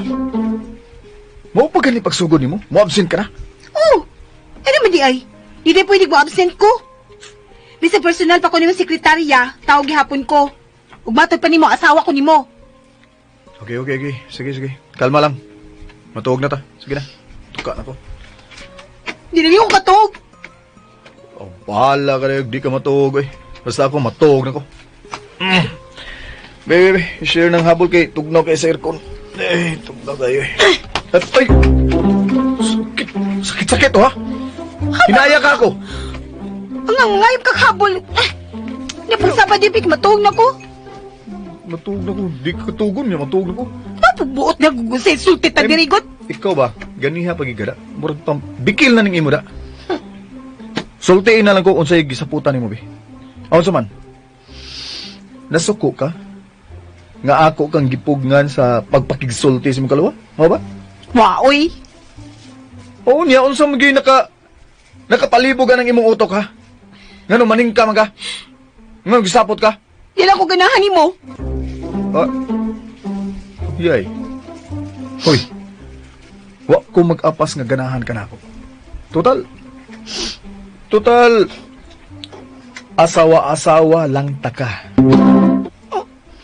Mo pa gani pagsugod nimo? Mo absent ka na? Oh, ano man di ay? Di na pwede ko absent ko. Bisa personal pa ko nimo sekretarya, tawag gihapon ko. Ugmatod pa nimo, asawa ko nimo. Okay, okay, okay. Sige, sige. Kalma lang. Matuog na ta. Sige na. Tuka na ko. Di na ko katuog. Oh, bahala ka na. Di ka matuog, eh. Basta ako, matuog na ko. Mm. Baby, baby, share ng habol kay tugnaw kay sa aircon. Eh, tugnaw tayo eh. At, ay! Sakit, sakit, sakit, oh, ha? Hinaya ka ako. Ang angayop kag habol. Eh, di pag sa padipik, matuog na ko. Matuog na ko. Di ka tugon niya, matuog na ko. Mapagbuot na gugusay, sulti ta Ay, dirigot. Ikaw ba? Ganiha pagigara. Murag pang bikil na ning imo da. Sultiin na lang ko unsay gisaputan nimo bi. Aon sa man? Nasuko ka? Nga ako kang gipugngan sa pagpakigsulti sa imong kaluwa? Mao ba? Wa, oy. Oo niya, unsa man gyud nakapalibog ang imong utok ha? Ngano maning ka man ka? Ngano gisapot ka? Di lang ko ganahan nimo. Ah. Yay. Hoy. Wa ko mag-apas nga ganahan ka nako. Total. Total. Asawa-asawa lang taka.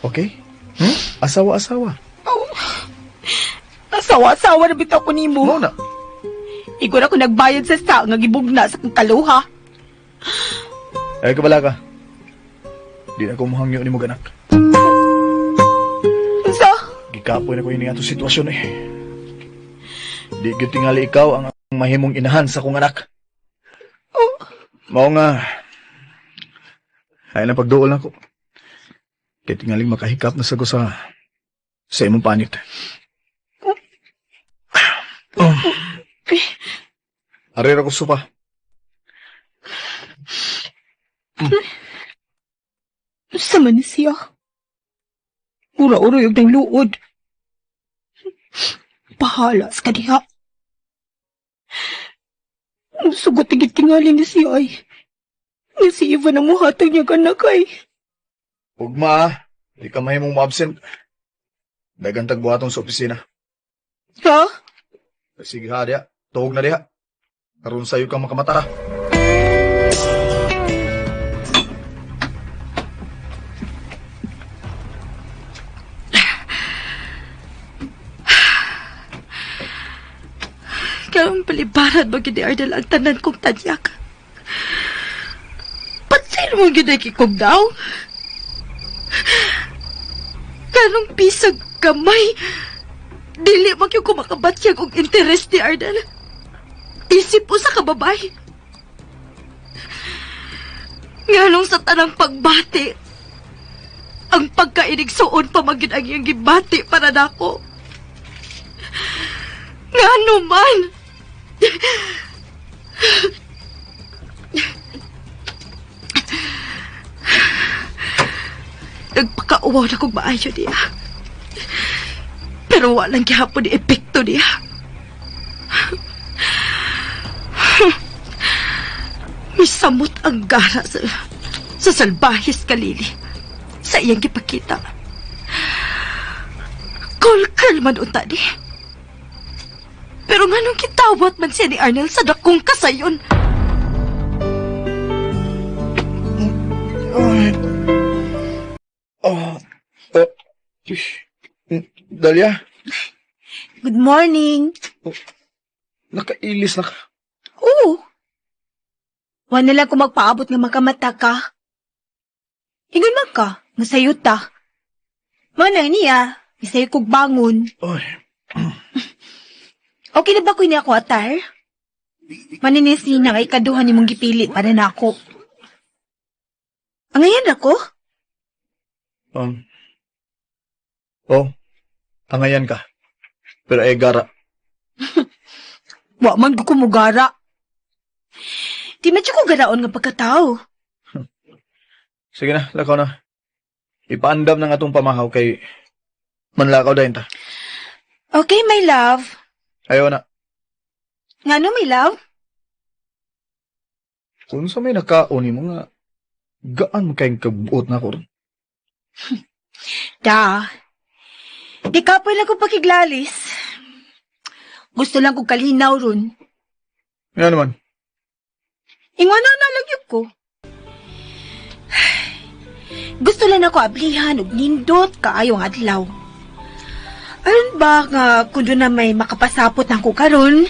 Okay? Hmm? Asawa-asawa. Oh. Asawa-asawa na bitaw ko nimo. Mao na. Ikaw na ko nagbayad sa sa nga gibugna sa kong kaluha. Ay, kabala ka. Di na ko muhangyo ni mo ganak. Unsa? Gikapoy na ko ini atong sitwasyon eh. Di gyud tingali ikaw ang mahimong inahan sa akong anak. Oh. Mao nga ay na pagduol nako. Kay tingaling makahikap na sa ko sa imong panit. Oh. Arira ko sopa. Unsa man ni siya? Ura-ura yung nang luod. Bahala sa kadiha. Sugot tigit tingali ni siya ay. Nga si Ivan ang muhatag niya anak ay. Ugma, di ka mahimong ma-absent. Dagan tagbuhaton sa opisina. Ha? Sige ha, diha. Tuhog na diha. Karon sayo ka makamatara. Karong palibaran mo gid ni Ardel ang tanan kong tanyak. Pansin mo gid ay kikog daw. Karong bisag gamay, dili man gyud ko makabatyag og interes ni Ardel. Isip po sa kababay. Nganong sa tanang pagbati, ang pagkainig-suon pa man gyud ang iyang gibati para nako. Ngano man? Nagpakauwaw na kong maayo niya. Pero walang gihapon ni epekto niya. Misamot ang gara sa salbahis kalili sa iyang gipakita. Call girl man unta ni. Pero nganong kitawat man siya ni Arnel sa dakong kasayon? Oh, oh. Dalia, Good morning. nakailis na ka. Oo. Wa na lang kung magpaabot nga makamata ka. Ingon man ka, masayot ta. Manang niya, isayo kog bangon. Oy, Okay na ba ko ini ako attire? Maninis ni na kay kaduha ni mong gipili para na ako. Angayan ako? Oh, angayan ka. Pero ay gara. Wa man ko mugara. Di man ko garaon nga pagkatao. Sige na, lakaw na. Ipaandam na nga itong pamahaw kay manlakaw dahin ta. Okay, my love. Ayaw na. Ngano, my love? Kung sa may nakaon mo nga, gaan mo kayong kabuot na ko ron. Da. Di kapoy lang kong pakiglalis. Gusto lang kong kalinaw ron. Nga naman. Ingon na na lang yun ko. Gusto lang ako ablihan og nindot kaayong adlaw. Aron ba nga kung doon na may makapasapot na ako karon,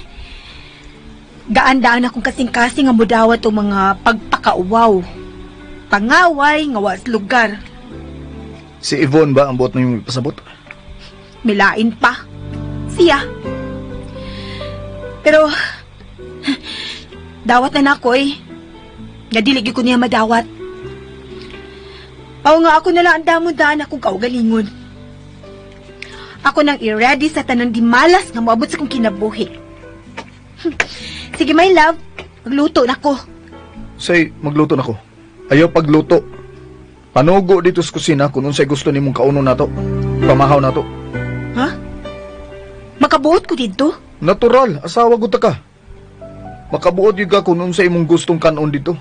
gaan-daan akong kasing-kasing nga mudawat og mga pagpakauwaw. Pangaway nga was lugar. Si Yvonne ba ang buot na yung pasabot? Milain pa. Siya. Pero, dawat na nako eh. Nga dili gyud ko niya madawat. Pao nga ako na lang ang damon-daan akong kaugalingon. Ako nang i-ready sa tanang dimalas nga moabot sa kong kinabuhi. Sige, my love. Magluto na ko. Say, magluto na ko. Ayaw pagluto. Panugo dito sa kusina kung unsay gusto nimong kaunon nato. Pamahaw nato. Ha? Makabuot ko dito? Natural, asawa gud ta ka. Makabuot gyud ka kung unsay imong gustong kanon dito.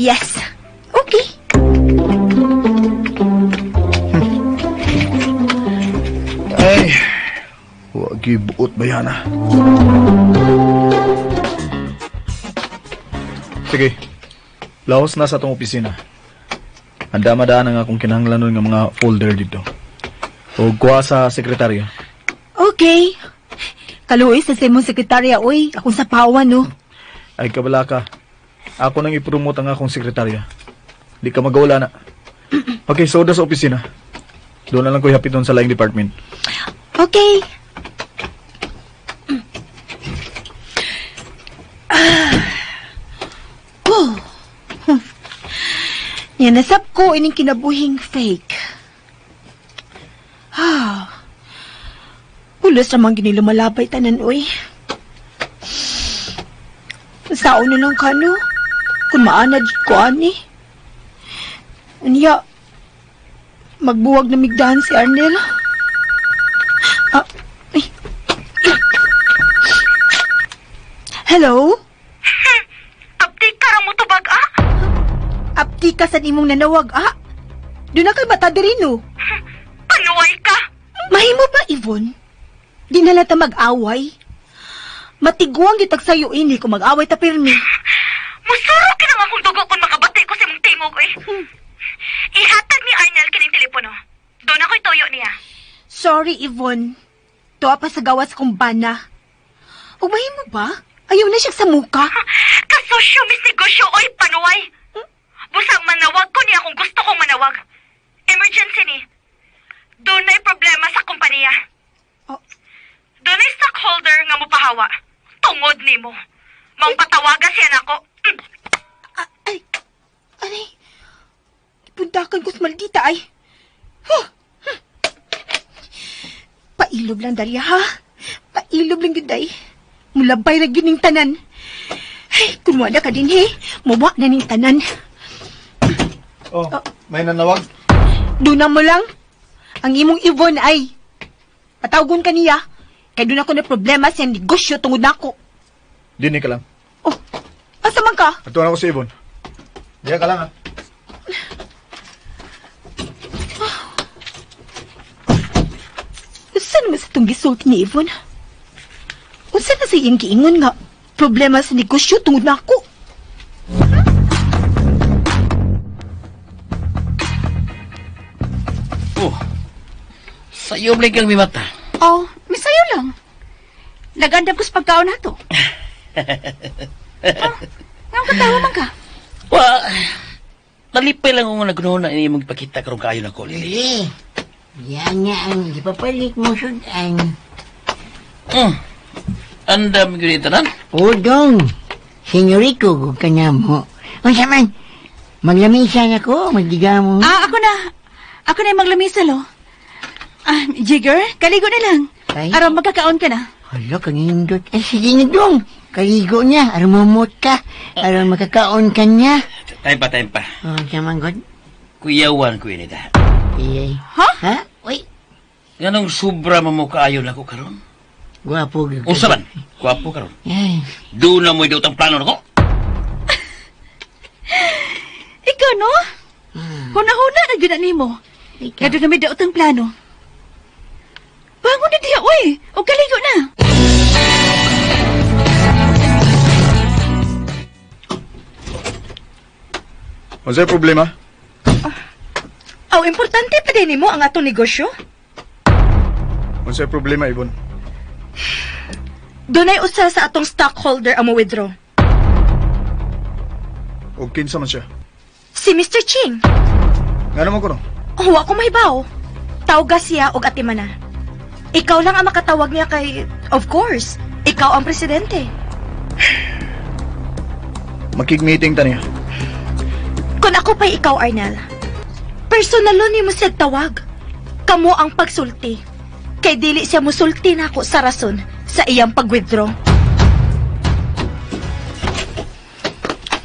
Yes. Okay. Ay, wagi buot ba yan ah? Sige, laos na sa atong opisina. Handa madaan ang akong kinahanglanon nga mga folder dito. O kuha sa sekretarya. Okay. Kaluoy sa imong sekretarya, oy. Akong sapawan, no. Ay, kabala ka. Ako nang ipromote ang akong sekretarya. Di ka magawala na. Okay, so sa opisina. Doon na lang ko ihapit doon sa laing department. Okay. Oh. Yan, nasab ko ining kinabuhing fake. Ah. Pulos naman gini lumalabay tanan, uy. Sao na lang ka, no? Kung maanad ko, ani. Unya, magbuwag na migdahan si Arnel. Ah, ay. Hello? Abdi ka ra mo tubag, ah? Abdi ka sa imong nanawag, ah? Doon na kay mata diri, no? Panuway ka! Mahimo ba, Yvonne? Di na lang ta mag-away. Matiguang gitag sayo ini kung mag-away ta pirmi. Musuro kinang akong dugo kung makabati ko sa imong tingog, eh. Ihatag ni Arnel kining telepono. Doon ako'y tuyo niya. Sorry, Yvonne. Tuwa pa sa gawas kong bana. Umahin mo ba? Ayaw na siya sa muka. Kasosyo, mis negosyo, oy, panuway. Busang manawag ko niya kung gusto kong manawag. Emergency ni. Doon na'y problema sa kompanya. Oh. Doon na'y stockholder nga mupahawa. Tungod nimo. Maong patawaga siya nako. Ah, ay, aray. Ipuntakan ko sa maldita ay. Huh. Hmm. Pailob lang, Daria, ha? Pailob lang yun, day. Mulabay ra gyud ning tanan. Ay, kung wala ka din, he. Muwa na ning tanan. Oh, may nanawag? Doon na mo lang. Ang imong Yvonne ay. Patawgon ka niya. Kay doon ako na problema sa negosyo tungod nako. Dini ka lang. Oh, asa man ka? Atuan ako si Yvonne. Diya ka lang ha. Unsa naman sa itong gisulti ni Yvonne? Unsa na sa iyang giingon nga problema sa negosyo tungod nako? Oh. Sayo balik kang mimata. Oh, misayo lang. Nagandam ko sa pagkaon nato. Oh, nga katawa man ka. Wa, nalipay lang ako nagnoon na imong ipakita karong kaayo nako, Lili. Lili, yan nga ang ipapalit mo sudan. Andam gyud tanan. O dong, senyorito ko ka na mo. Unsa man, maglamisan ako, magdiga mo. Ah, ako na. Ako na yung maglamisa, lo. Ah, Jigger, kaligo na lang. Ay. Aron magkakaon ka na. Hala, kanindot. Eh, sige na dong. Kaligo niya, aron mamot ka, aron makakaon ka niya. Time pa, time pa. Oh, unsa man god? Kuyawan ko ini da. Iyay. Ha? Ha? Uy, Nganong sobra man mo kaayo nako karon? gwapo gyud. Unsa man? Gwapo karon. Ay, Doon na mo'y daot ang plano nako. Ikaw, no? Huna-huna na gyud na nimo. ikaw. Nga doon na may daot ang plano. Bangon na diha, uy! O kaligo na. Unsay problema? Aw, importante pa din nimo ang atong negosyo. Unsay problema, Yvonne? Dunay usa sa atong stockholder ang mo-withdraw. Og kinsa man siya? Si Mr. Ching. Nga naman ko no? Wa ko mahibaw. Tawga siya og atimana. Ikaw lang ang makatawag niya kay, of course, ikaw ang presidente. Makig-meeting ta niya. Kung ako pa'y ikaw, Arnel, personalon ni mo siya tawag. Kamo ang pagsulti. Kay dili siya musulti nako sa rason sa iyang pag-withdraw.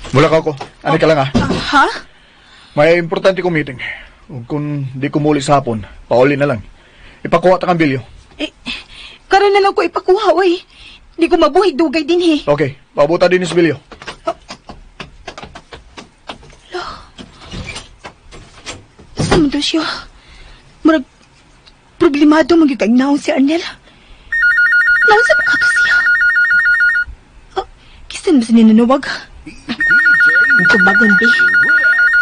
Mula ka ako. Ani ka lang ha. Ha? May importante kong meeting. Ug kung di ko muli sa hapon, pauli na lang. Ipakuha ta kang bilyo. Eh, karon na lang ko ipakuha, oy. Di ko mabuhi dugay din, he. Okay, pabuta din sa bilyo. Sa mundo siya. Murag, problemado magyud kay naon si Arnel. Naon sa mga to siya? Ah, kisan ba sa ninanawag? Ang tubagon, be.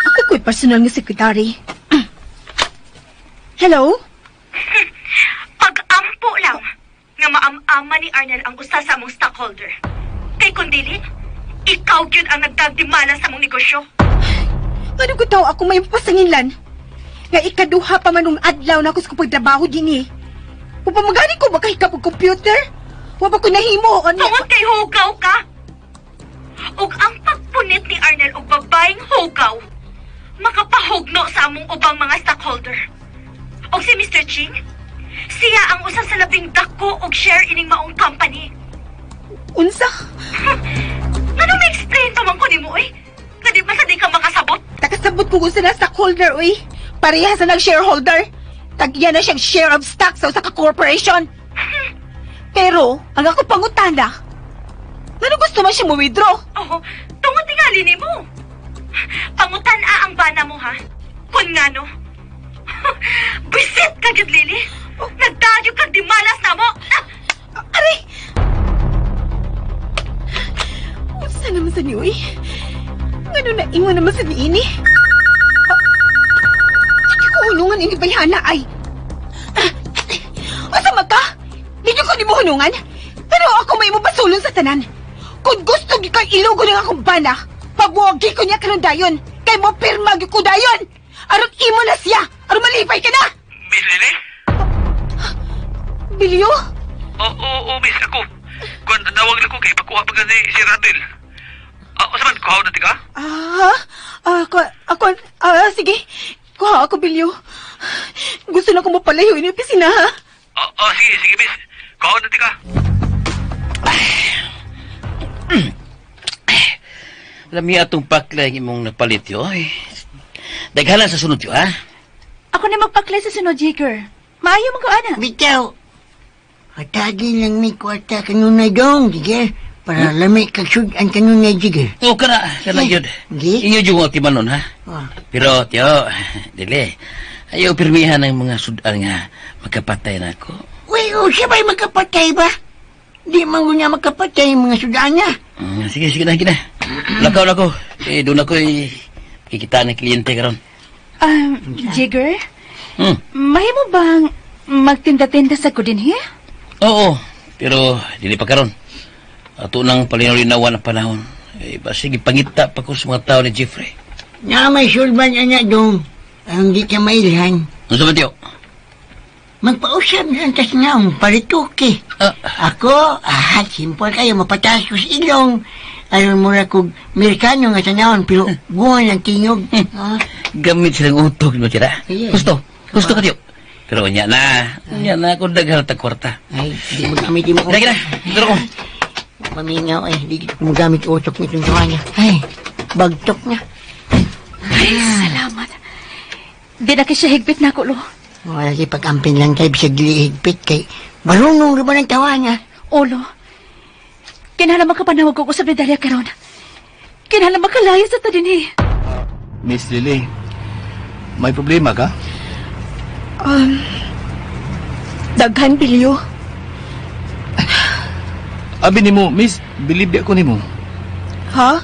Ako ko'y personal nga sekretary. Hello? Pag-ampo lang nga maam-ama ni Arnel ang usa sa among stockholder. Kay kung dili, ikaw gyud ang nagdagdimala sa among negosyo. Ano ko tao ako may pasanginlan? Nga ikaduha pa man nung adlaw na ako sa pagtrabaho din eh. Upamagani ko makahikap og computer? Wa pa ko nahimo. Ano? Tungod kay hugaw ka. Ug ang pagpunit ni Arnel og babaeng hugaw, makapahugno sa among ubang mga stockholder. Og si Mr. Ching, siya ang usa sa labing dako og share ining maong company. Unsa? Ngano ma-explain pa man ko nimo oy? Nga di ba sa di ka makasabot? Takasabot ko kung sa na stockholder, uy. Pareha sa nag-shareholder. Tagya na siyang share of stock sa usa ka corporation. Pero, ang ako pangutana, ngano gusto man siya mo-withdraw? Oh, tungod tingali nimo. Pangutan-a ang bana mo ha. Kun ngano. Bisit ka gyud Lily. Nagdayo kag dimalas na mo. Ah! Aray! Unsa naman sa ni, uy? Ngano na ingon naman sa niini? Ah, Hindi ko hunungan ini bayhana ay. Ah, Asa man ka? Hindi ko ni mo hunungan? Pero Pero ako may mabasulon sa tanan. Kung gusto gyud kang ilugo ng akong bana, pabuwagi ko niya karon dayon. Kay mo pirma gyud ko dayon. Aron imo na siya. Aron malipay ka na. Miss Lily? Bilyo? Oo, oo, oo, miss ako. Kung nawag lang ko kay pakuha pa gani si Radel. Ah, unsa man kuhaw na tika? Ah, ako, ako, sige. Kuha ako, Bilyo. Gusto na ko mapalayo ini opisina, ha? Oo, oh, sige, sige, miss. Kuhaw na tika. Alam niya atong paklay ang imong napalit yo. Ay. Daghanan sa sunod yo, ha? Ako na magpaklay sa sunod, Jigger. Maayo man ko, ana. Bitaw, atagi lang may kwarta kanunay dong, Jigger. Para lami kag sud-an kanunay, Jigger. Oo, kana, kana yun. Gi? Inyo yung ultima nun, ha? Ah. Pero, tiyo, dili. Ayaw pirmihan ang mga sudan nga magkapatay na ako. Uy, oh, siya ba'y magkapatay ba? Di man ko niya magkapatay ang mga sudaan niya. Sige, sige na, sige na. Lakaw na ko. Eh, doon ako eh, kikita ng kliyente karon. Jigger, mahimo bang magtinda-tinda sa ko din, he? Oo, pero dili pa karon. Ato nang palinaw-linawan ang panahon. Eh, basig ipangita pa ko sa mga tao ni Jeffrey. Na may sulban niya dong. Ang di ka mailhan. Ano sa ba, tiyo? Magpausap na ang tas naong parituki. Ah. Ako, simple kayo, mapataas ko sa ilong. Aron mo na kog Amerikano nga tanawon, pero buwan ang tingog. Ah, Gamit silang utok mo, tira. Ayan. Gusto, gusto ka, tiyo. Pero unya na, unya na ako daghang tag kwarta. Ay, di mo gamit mo. Kina, kina, dito ko. Mamingaw eh, di ko magamit utok nitong tuwa niya. Ay, bagtok na. Ay, salamat. Di na siya higpit na ako, lo. Wala di pag-ampin lang tayo bisag dili higpit kay marunong ra ba ng tawa niya? Olo, kinahanglan makapanawag ko sa medalya karon. Kinahanglan makalaya sa ta dinhi. Miss Lily, may problema ka? Daghan, Bilyo. Abi nimo, miss, believe di ako nimo. Ha?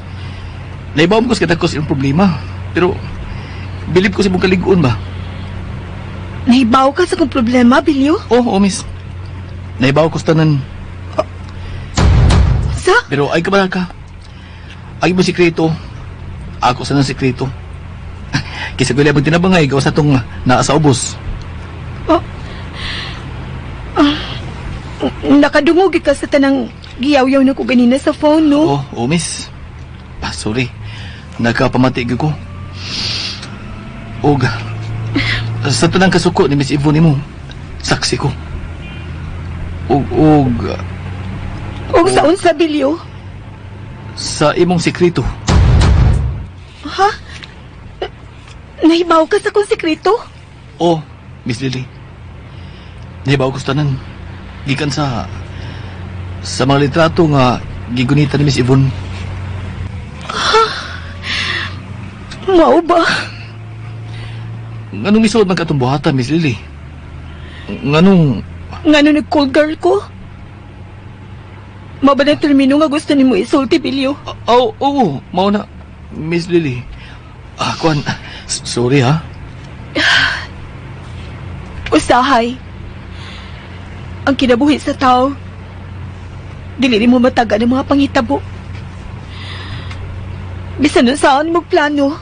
Naibaw ko sa kadakos imong problema. Pero, believe ko sa imong kalig-on ba? Nahibaw ka sa kong problema, Bilyo? Oo, oh, miss. Naibaw ko sa tanan. Sa? Pero ay kabala ka. Ay mo sikreto. Ako sa nang sikreto. Kisa ko labang tinabangay, gawas na itong naa sa ubos. Oh. Nakadungog ka sa tanang giyaw-yaw na ko ganina sa phone, no? Oo, oh, miss. Ah, sorry. Nagkapamati ko. Og, sa tanang kasuko ni Miss Yvonne mo, saksi ko. Og, og, Og sa unsa, Bilyo? sa imong sikreto. Ha? Nahibaw ka sa kong sikreto? Oh, Miss Lily. Nahibaw ko sa tanan. Gikan sa mga litrato nga gigunita ni Miss Yvonne. Mao ba? Nganong misuod man katong buhatan, Miss Lily? Nganong Ngano nag-cold girl ko? Mao ba na termino nga gusto nimo isulti, Bilyo? Oh, oo, mao na, Miss Lily. Ah, kuan, sorry ha. Usahay. Ang kinabuhi sa tao, dili nimo mataga ng mga panghitabo. Bisan saan mo plano,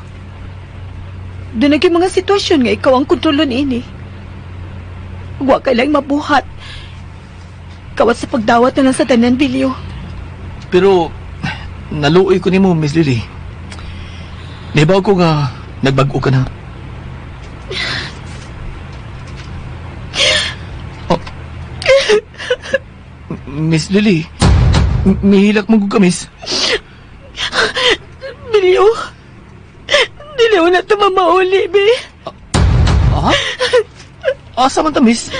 doon naging mga sitwasyon nga ikaw ang kontrolon ini. Wa ka lang mabuhat. Kawat sa pagdawat na lang sa tanan, Bilyo. Pero, naluoy ko nimo, Miss Lily. Nahibaw ko nga, nagbag-o ka na. Oh. Miss Lily, mihilak mo ka, miss. Bilyo, dili na ito mamauli, be. Ha? Asa man ta, miss?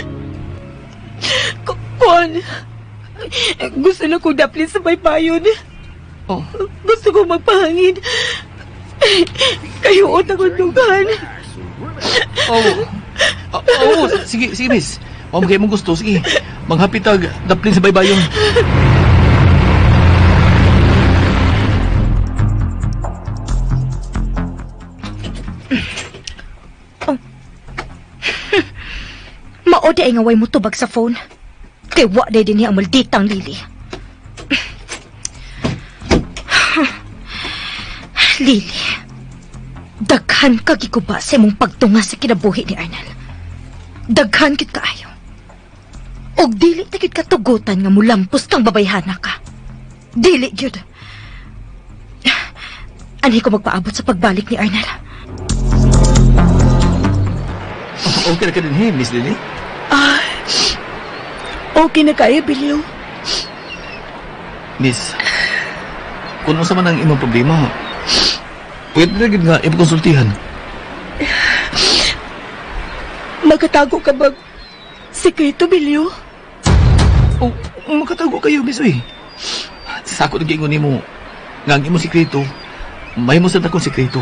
Kuan, gusto na ko daplin sa baybayon. Oh. Gusto ko magpahangin. Kayo akong dugan. Oh. Oh, sige, sige, miss. Mao kay mong gusto, sige. Manghapitag daplin sa baybayon. Mao di ay nga way mo tubag sa phone. Kay wa day din niya ang malditang Lily. Lily, daghan ka gikuba sa imong pagtunga sa kinabuhi ni Arnel. Daghan gid kaayo. Og dili ta gid katugutan nga mulampos kang babayhana ka. Dili gyud. Anhi ko magpaabot sa pagbalik ni Arnel. Okay na ka din, he, Miss Lily? Ah, okay na kayo, Bilyo. Miss, kung unsa man ang imong problema, pwede na gid nga ipakonsultihan. Magkatago ka ba sekreto, Bilyo? O, makatago kayo, Miss Uy. Sa ako nag-ingon nimo, nga ang imong sekreto, may mo sa akong sekreto.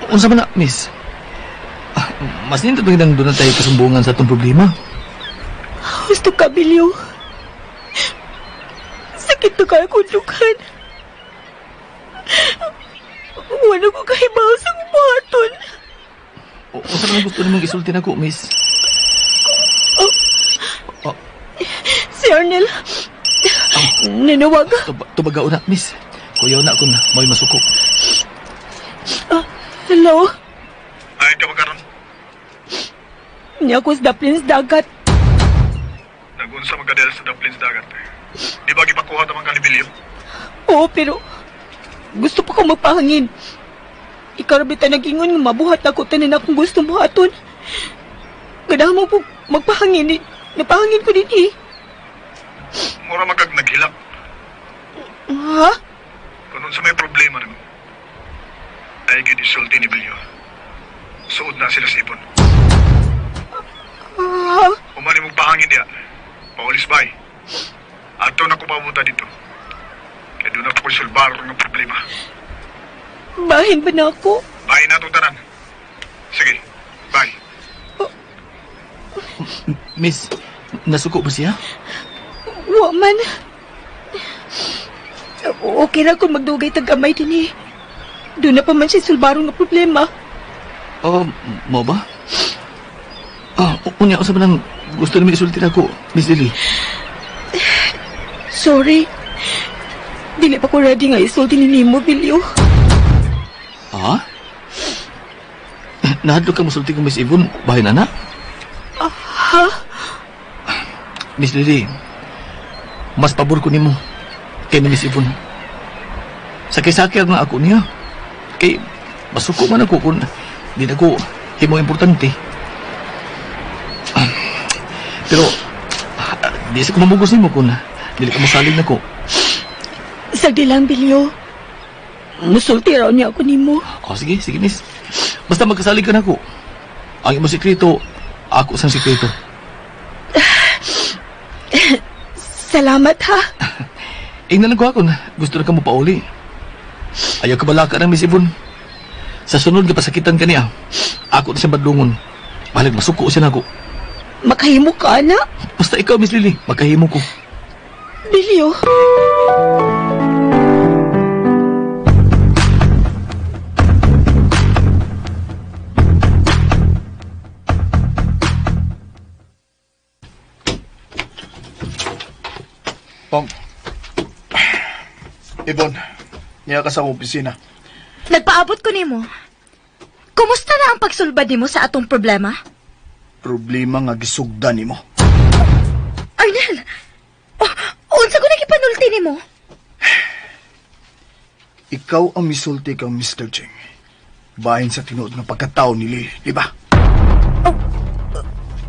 Unsa man na, Miss? Ah, mas nindot ba nang doon na tayo kasumbungan sa atong problema? Gusto ka, Bilyo. Sakit na kaya kong dughan. Wala ko kahibaw sa buhaton. Unsa man ang gusto nimong isulti nako, Miss? Si Arnel, nanawag. Tubagaw na, Miss. Kuyaw na kung mo'y masuko. Ah, hello? Ay, ka ba karon? Niya ko sa daplin sa dagat. Nagunsa magkadel sa daplin sa dagat. Di ba gipakuha tamang kanibilyo? Oo, pero gusto pa kong magpahangin. Ikaw ra bitaw nag-ingon nga mabuhat ako tanan akong gusto buhaton. Ganahan mo po magpahangin. Napahangin ko din eh. Mura magkag naghilak. Ha? Kung unsa may problema nimo, ay gyud isulti ni Bilyo. Suod na sila sa ipon. Ha? Humani mong pahangin diya. Paulis bay. Ato na ko pabuta dito. Kaya doon ako sulbar ng problema. Bahin ba na ako? Bahin na itong tanan. Sige, bye. Miss, nasuko ba siya? Wa man. Okay ra kung magdugay tag gamay din eh. Doon na pa man siya sulbarong nga problema. Oh, mo ba? Ah, unya, unsa man ang gusto nimo isulti nako, Miss Lily? Sorry. Dili pa ko ready nga isulti ni nimo, Bilyo. Ha? Nahadlok ka mosulti ko, Miss Yvonne. Bahin na na? Ha? Miss Lily, mas pabor ko nimo kay ni Miss Yvonne. Sakay-sakay nga ako niya. Kay masuko man ako kung di na ko himo importante. Pero di sa ko mamugos nimo kung dili ka mosalig nako. Sagdi lang, Bilyo. Musulti raw niya ako nimo. Oh, sige, sige, miss. Basta magkasalig ka nako. Ang imong sekreto, ako sang sekreto. Salamat, ha? Ingnan lang ko ako na gusto na ka mo pauli. Ayaw ka balaka ng Miss Yvonne. Sa sunod nga pasakitan ka niya, ako na siya badlungon. Balag masuko siya nako. Makahimo ka, na? Basta ikaw, Miss Lily, makahimo ko. Bilyo. Pong. Yvonne, niya ka sa opisina. Nagpaabot ko nimo. Kumusta na ang pagsulbad nimo sa atong problema? Problema nga gisugdan nimo. Arnel! Oh, unsa ko nagipanulti nimo? Ikaw ang misulti kang Mr. Cheng. Bahin sa tinuod nga pagkatao ni Lily, di ba? Oh,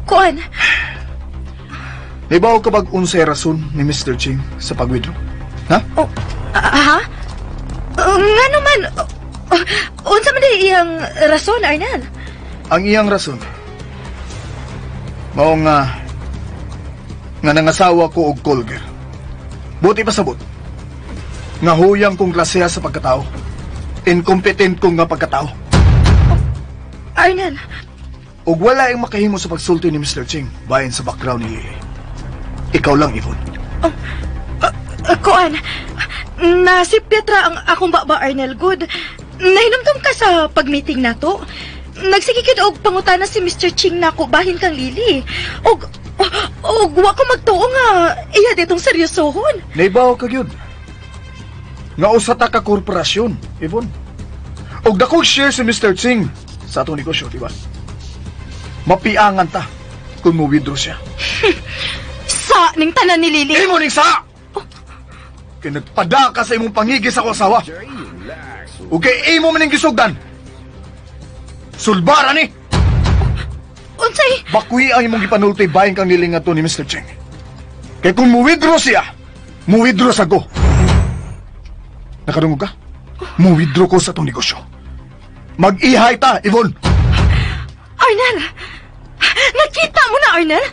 kuan? Di ba ka bag unsay rason ni Mr. Cheng sa pag-withdraw? Ha? Oh, ha? Nga naman, unsa man di iyang rason, Arnel? Ang iyang rason, mao nga nangasawa ko og call girl. Buti pa sabot, nga huyang kong klaseha sa pagkatao. Incompetent kong nga pagkatao. Oh, Arnel. Og wala ang makahimo sa pagsulti ni Mr. Cheng bahin sa background ni Lily. Ikaw lang, Yvonne. Oh, kuan, nasipyat ra ang akong baba, Arnel. Good. Nahinumdum ka sa pag-meeting nato. Nagsigikid og pangutana si Mr. Ching nako bahin kang Lily. Og wa ko magtuo nga iya ditong seryosohon. Naibaw ka gyud. Nga usa ta ka korporasyon, Yvonne. Og dakog share si Mr. Ching sa atong negosyo, di ba? Mapiangan ta kung mo-withdraw siya. Sa ning tanan ni Lily. Imo ning sa! Kay nagpada ka sa imong pangigi sa akong asawa. Ug kay imo man ning gisugdan. Sulbara ni! Unsay? Bakwi ang imong gipanulti bahin kang nilinga to ni Mr. Cheng. Kay kung mo-withdraw siya, mo-withdraw sa go. Nakadungog ka? Mo-withdraw ko sa atong negosyo. Mag-ihay ta, Yvonne! Arnel! Nakita mo na, Arnel?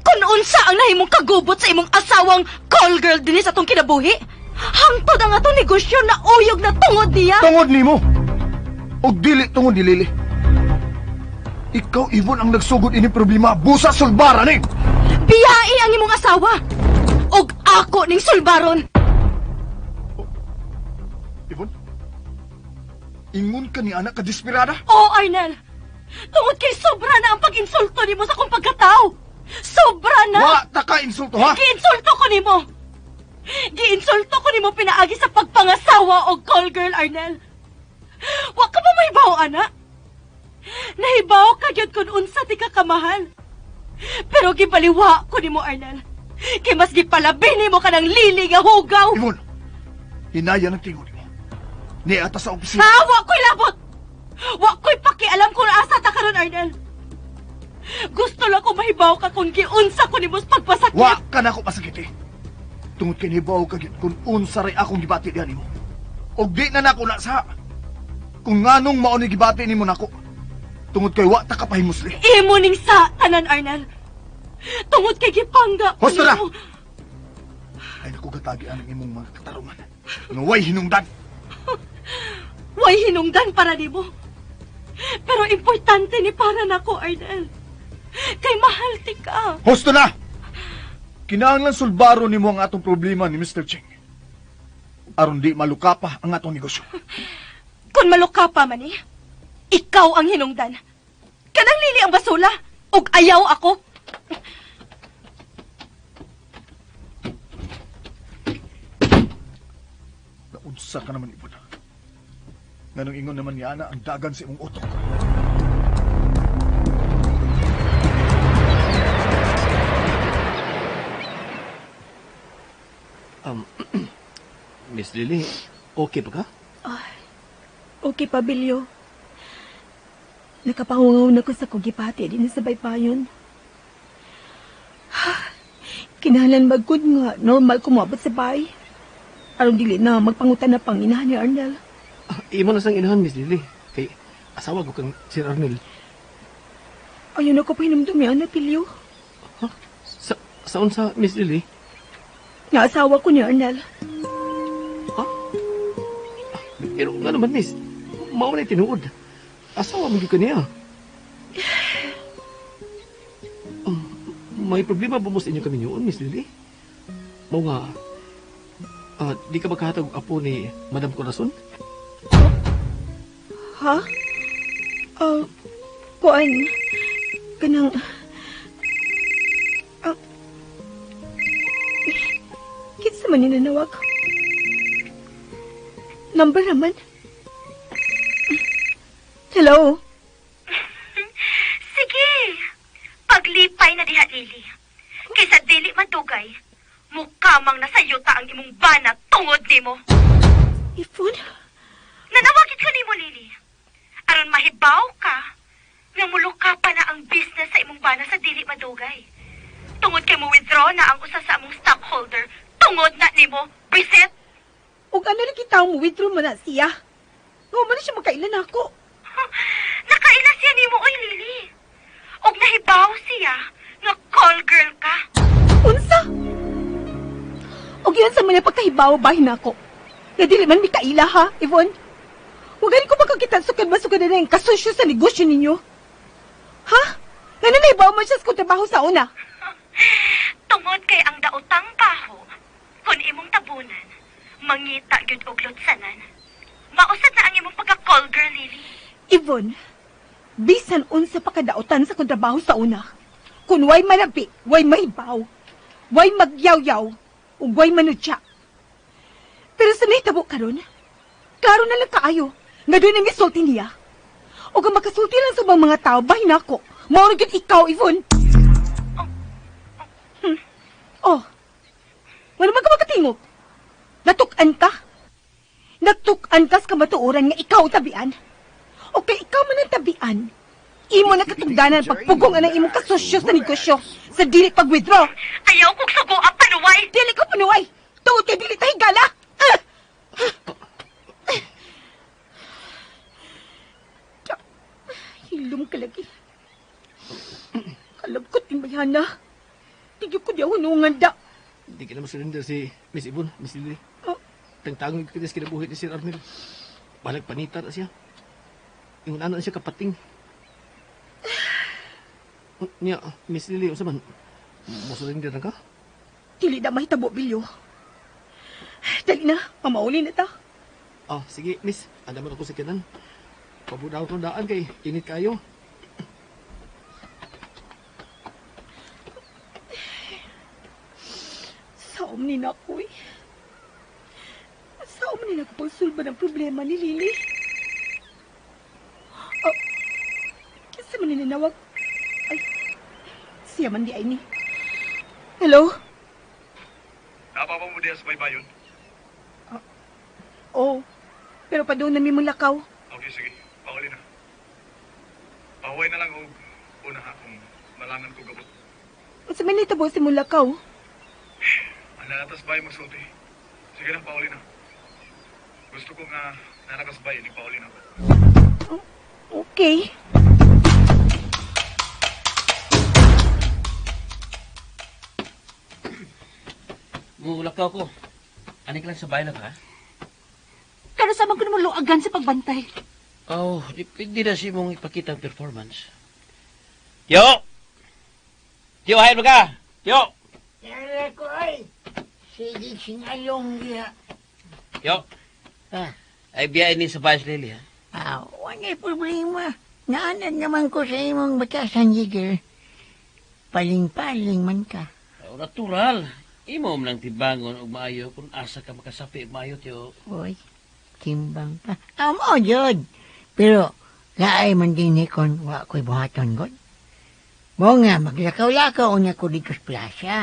Kung unsa ang nahimong kagubot sa imong asawang call girl dinhi sa atong kinabuhi? Hangtod ang atong negosyo na uyog na tungod niya. Tungod nimo. Og dili tungod ni Lily. Ikaw, Yvonne, ang nagsugod ini problema. Busa sulbara ni! Biyai ang imong asawa. Og ako ning sulbaron. Yvonne? Ingon ka ni anak ka desperada? Oo, Arnel. Tungod kay sobra na ang pag-insulto nimo sa akong pagkatao. Sobra na! Wa ta ka insulto, ha? Giinsulto ko nimo. Giinsulto ko nimo pinaagi sa pagpangasawa og call girl, Arnel. Wa ka ba mahibaw, ana? Nahibaw ka gyud kun unsa ti ka kamahal. Pero gibaliwa ko nimo, Arnel. Kay mas gipalabi nimo kanang lili nga hugaw. Yvonne, hinaya ng tingo nimo. Niata sa opisina. Ha, wa ko'y labot! Wa ko'y pakialam kung asa ta karon, Arnel. Gusto lang ko mahibaw ka kung giunsa ko nimo sa pagpasakit. Wa ka na ko pasakiti. Tungod kay nibaw ka gyud kung unsa ray akong gibati diha nimo. Og di na nako na sa. Kung nganong mao ni gibati nimo nako. Tungod kay wa ta ka pahimusli. Imo ning sa tanan, Arnel. Tungod kay gipangga ko Husto na! nimo. Ay naku gatagi ang imong mga katarungan. Nga way hinungdan. Way hinungdan para nimo. Pero importante ni para nako, Arnel. Kay mahal ti ka. Husto na! Kinahanglan sulbaro nimo ang atong problema ni Mr. Cheng. Aron di maluka pa ang atong negosyo. Kung maluka pa man eh, ikaw ang hinungdan. Kanang lili ang basula, ug ayaw ako. Naunsa ka naman, Ibon. Nganong ingon naman ni Ana ang dagan sa imong utok. Miss Lily, okay pa ka? Okay pa, Bilyo. Nakapahungaw na ko sa kugipati din sa baypayon. Kinahanglan magkud nga normal kumabot sa bay. Aron dili na magpangutan na panginahan ni Arnel. Ah, imo na sang inahan, Miss Lily. Kay asawa ko kang Sir Arnel. Ayun ako pahinumdumi, ana, Pilyo. Ha? Sa saon sa Miss Lily? Nga asawa ko ni Arnel. Ha? Pero nga naman, Miss. Mao na tinuod. Asawa mo gyud ka niya. May problema ba mo sa inyong kaminyoon, Miss Lily? Mao nga, di ka makahatag og apo ni Madam Corazon? Ha? Kuan, kanang... Kinsa man ni nanawag? Number naman. Hello? Sige, paglipay na diha, Lily. Kaysa dili madugay, mukha mang nasayuta ang imong bana tungod nimo. Ifon? Nanawagit ko nimo, Lily. Aron mahibaw ka, nga muluka pa na ang business sa imong bana sa dili madugay. Tungod kay mo withdraw na ang usa sa among stockholder, tungod na nimo, Brisette. Og ano lang kita mo withdraw mo na siya? Nga man na siya makailan ako. Nakaila siya nimo, oy, Lily. Og nahibaw siya nga call girl ka. Unsa? Og yun sa mga pagkahibaw bahin ako. Nga dili man mikaila ha, Yvonne. Huwag gani ko makakita sukad masukad na yung kasosyo sa negosyo ninyo. Ha? Nga na nahibaw man siya sa kong trabaho sa una. Tungod kay ang daotang baho, kung imong tabunan, mangita gyud og lutsanan. Mausad na ang imong pagka-call girl, Lily. Yvonne, bisan unsa pa kadaotan sa kong trabaho sa una. Kung way manabi, way mahibaw, way magyawyaw, ug way manutya. Pero sa nahitabo karon, klaro na lang kaayo. Nga doon ang gisulti niya. O kung makasulti lang sa mga tao, bahin ako. Mao ra gyud ikaw, Yvonne. Oh. Wala man ka makatingog. Natuk-an ka. Natuk-an ka sa kamatuoran nga ikaw tabian. O kay ikaw man ang tabian, imo na katugdanan pagpugong ang imong kasosyo sa negosyo sa dili pag-withdraw. Ayaw kong sugo ang panuway! Dili ko panuway! Tuod kay dili ta higala! Ah! Hilom ka lagi. Kalagkot yung bayana. Tigyo ko di hunungan da. Di ka na masurrender si Miss Ibon, Miss Lily. Oh. Tangtangon ko sa kinabuhi ni Sir Arnel. Balag panita na siya. Yung ano na siya kapating. Niya, Miss Lily, unsa man? Mosurrender na ka? Dili na mahitabo, Bilyo. Dali na, mamauli na ta. Ah, sige, Miss. Andaman ako sa kanan. Pabudaw kong daan kay init kayo. Saom ni na ako eh. Saom ni na ako pagsulba ng problema ni Lily. Oh, kinsa man ni nanawag? Ay, siya man di ay ni. Hello? Napapa mo diya sa baybayon? Oh, pero pa doon nami mong lakaw. Okay, sige. Pauli na. Pahuway na lang og una ha kung malangan ko gabot. Unsa man nitabo si mong lakaw? Ang nanatas bay magsulti. Sige na, pauli na. Gusto ko nga nanakas bay ni pauli na. Okay. Mulakaw ko. Ani ka lang sa bahay na ka? Kano sa man ko naman luagan sa pagbantay. Oh, depende na si mong ipakita ang performance. Tiyo! Tiyo, hain mo ka! Tiyo! Yara ko ay. Sige, singalong diha. Tiyo! Ah. Ay, biyain ni sa bahay si Lily, ha? Ah, wala'y problema. Naanad naman ko sa imong batasan, Jigger. Paling-paling man ka. Oh, natural. Imo man lang tibangon og maayo kung asa ka makasapi og maayo, Tiyo. Uy, timbang pa. Amo, jud. Pero, laay man din ni kon wa ko'y buhaton, god. Mo nga, maglakaw-lakaw unya ko dito sa plaza.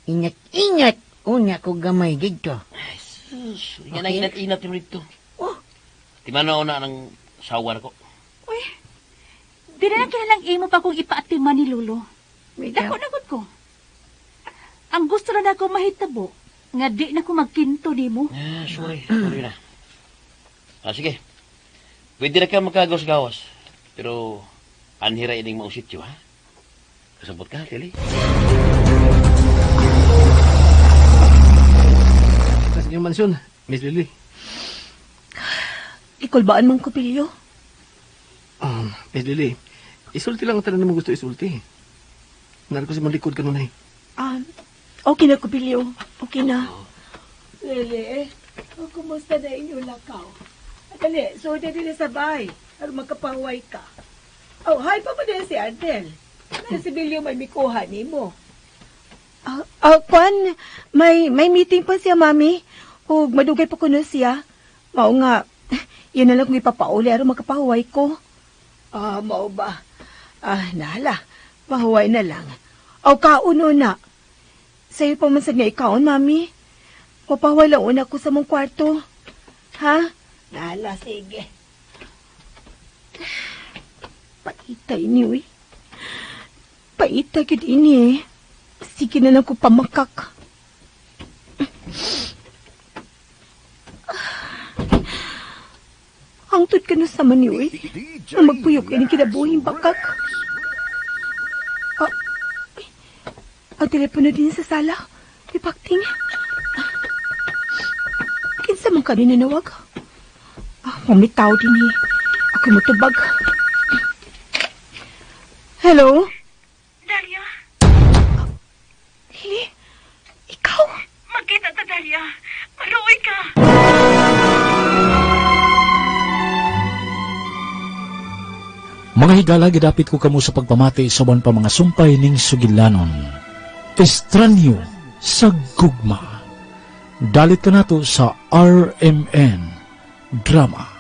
Ingat-ingat unya ko gamay dito. Ay, sus. Yan ang inat-inat mo dito. Oh. Timanaw na ng sawar ko. Uy, di na lang kinalang imo pa kung ipaatiman ni Lolo. Bitaw. Dako na gud ko. Ang gusto na nako mahitabo, nga di na ko magkinto nimo. Ah, sorry. Sorry na. Ah, sige. Pwede na ka makagawas-gawas. Pero, anhira ining mausityo, ha? Kasabot ka, Lily. Sa inyong mansyon, Miss Lily. Ikulbaan man ko, Bilyo. Miss Lily, isulti lang ang tanan mo gusto isulti. Naro ko si malikod ka nun ay. Ah, okay na ko, Bilyo. Okay na. Lily, oh, kumusta na inyong lakaw? Dali, so din sa bahay. Aron magkapahuway ka. Oh, hi pa ba din si Ardel? Na si Bilyo may mikuha nimo. Kwan, may meeting pa siya, Mami. Ug madugay pa kuno siya. Mao nga, yun na lang kung ipapauli aron makapahuway ko. Ah, mao ba? Ah, nahala. Pahuway na lang. Aw, kauno na. Sa'yo pa man sad nga ikaon, Mami. Papahuway lang una ko sa mong kwarto. Ha? Nahala, sige. Paitay ni, uy. Paitay gid ini eh. Sige na lang ko pamakak. Hangtod ka na sa man ni, uy. Nga magpuyok ini kinabuhing bakak. Ah, ay, ang telepono din sa sala. Ipakting. Kinsa man ka rin nanawag? Ah, pumitaw din eh. Ako mutubag. Hello? Dalia, Lily? Ikaw? magkita ta, Dalia. Maluoy ka. Mga higala, gidapit ko kamo sa pagpamati sa uban pa mga sumpay ning sugilanon. Estranyo sa gugma. Dalit ka nato sa RMN Drama.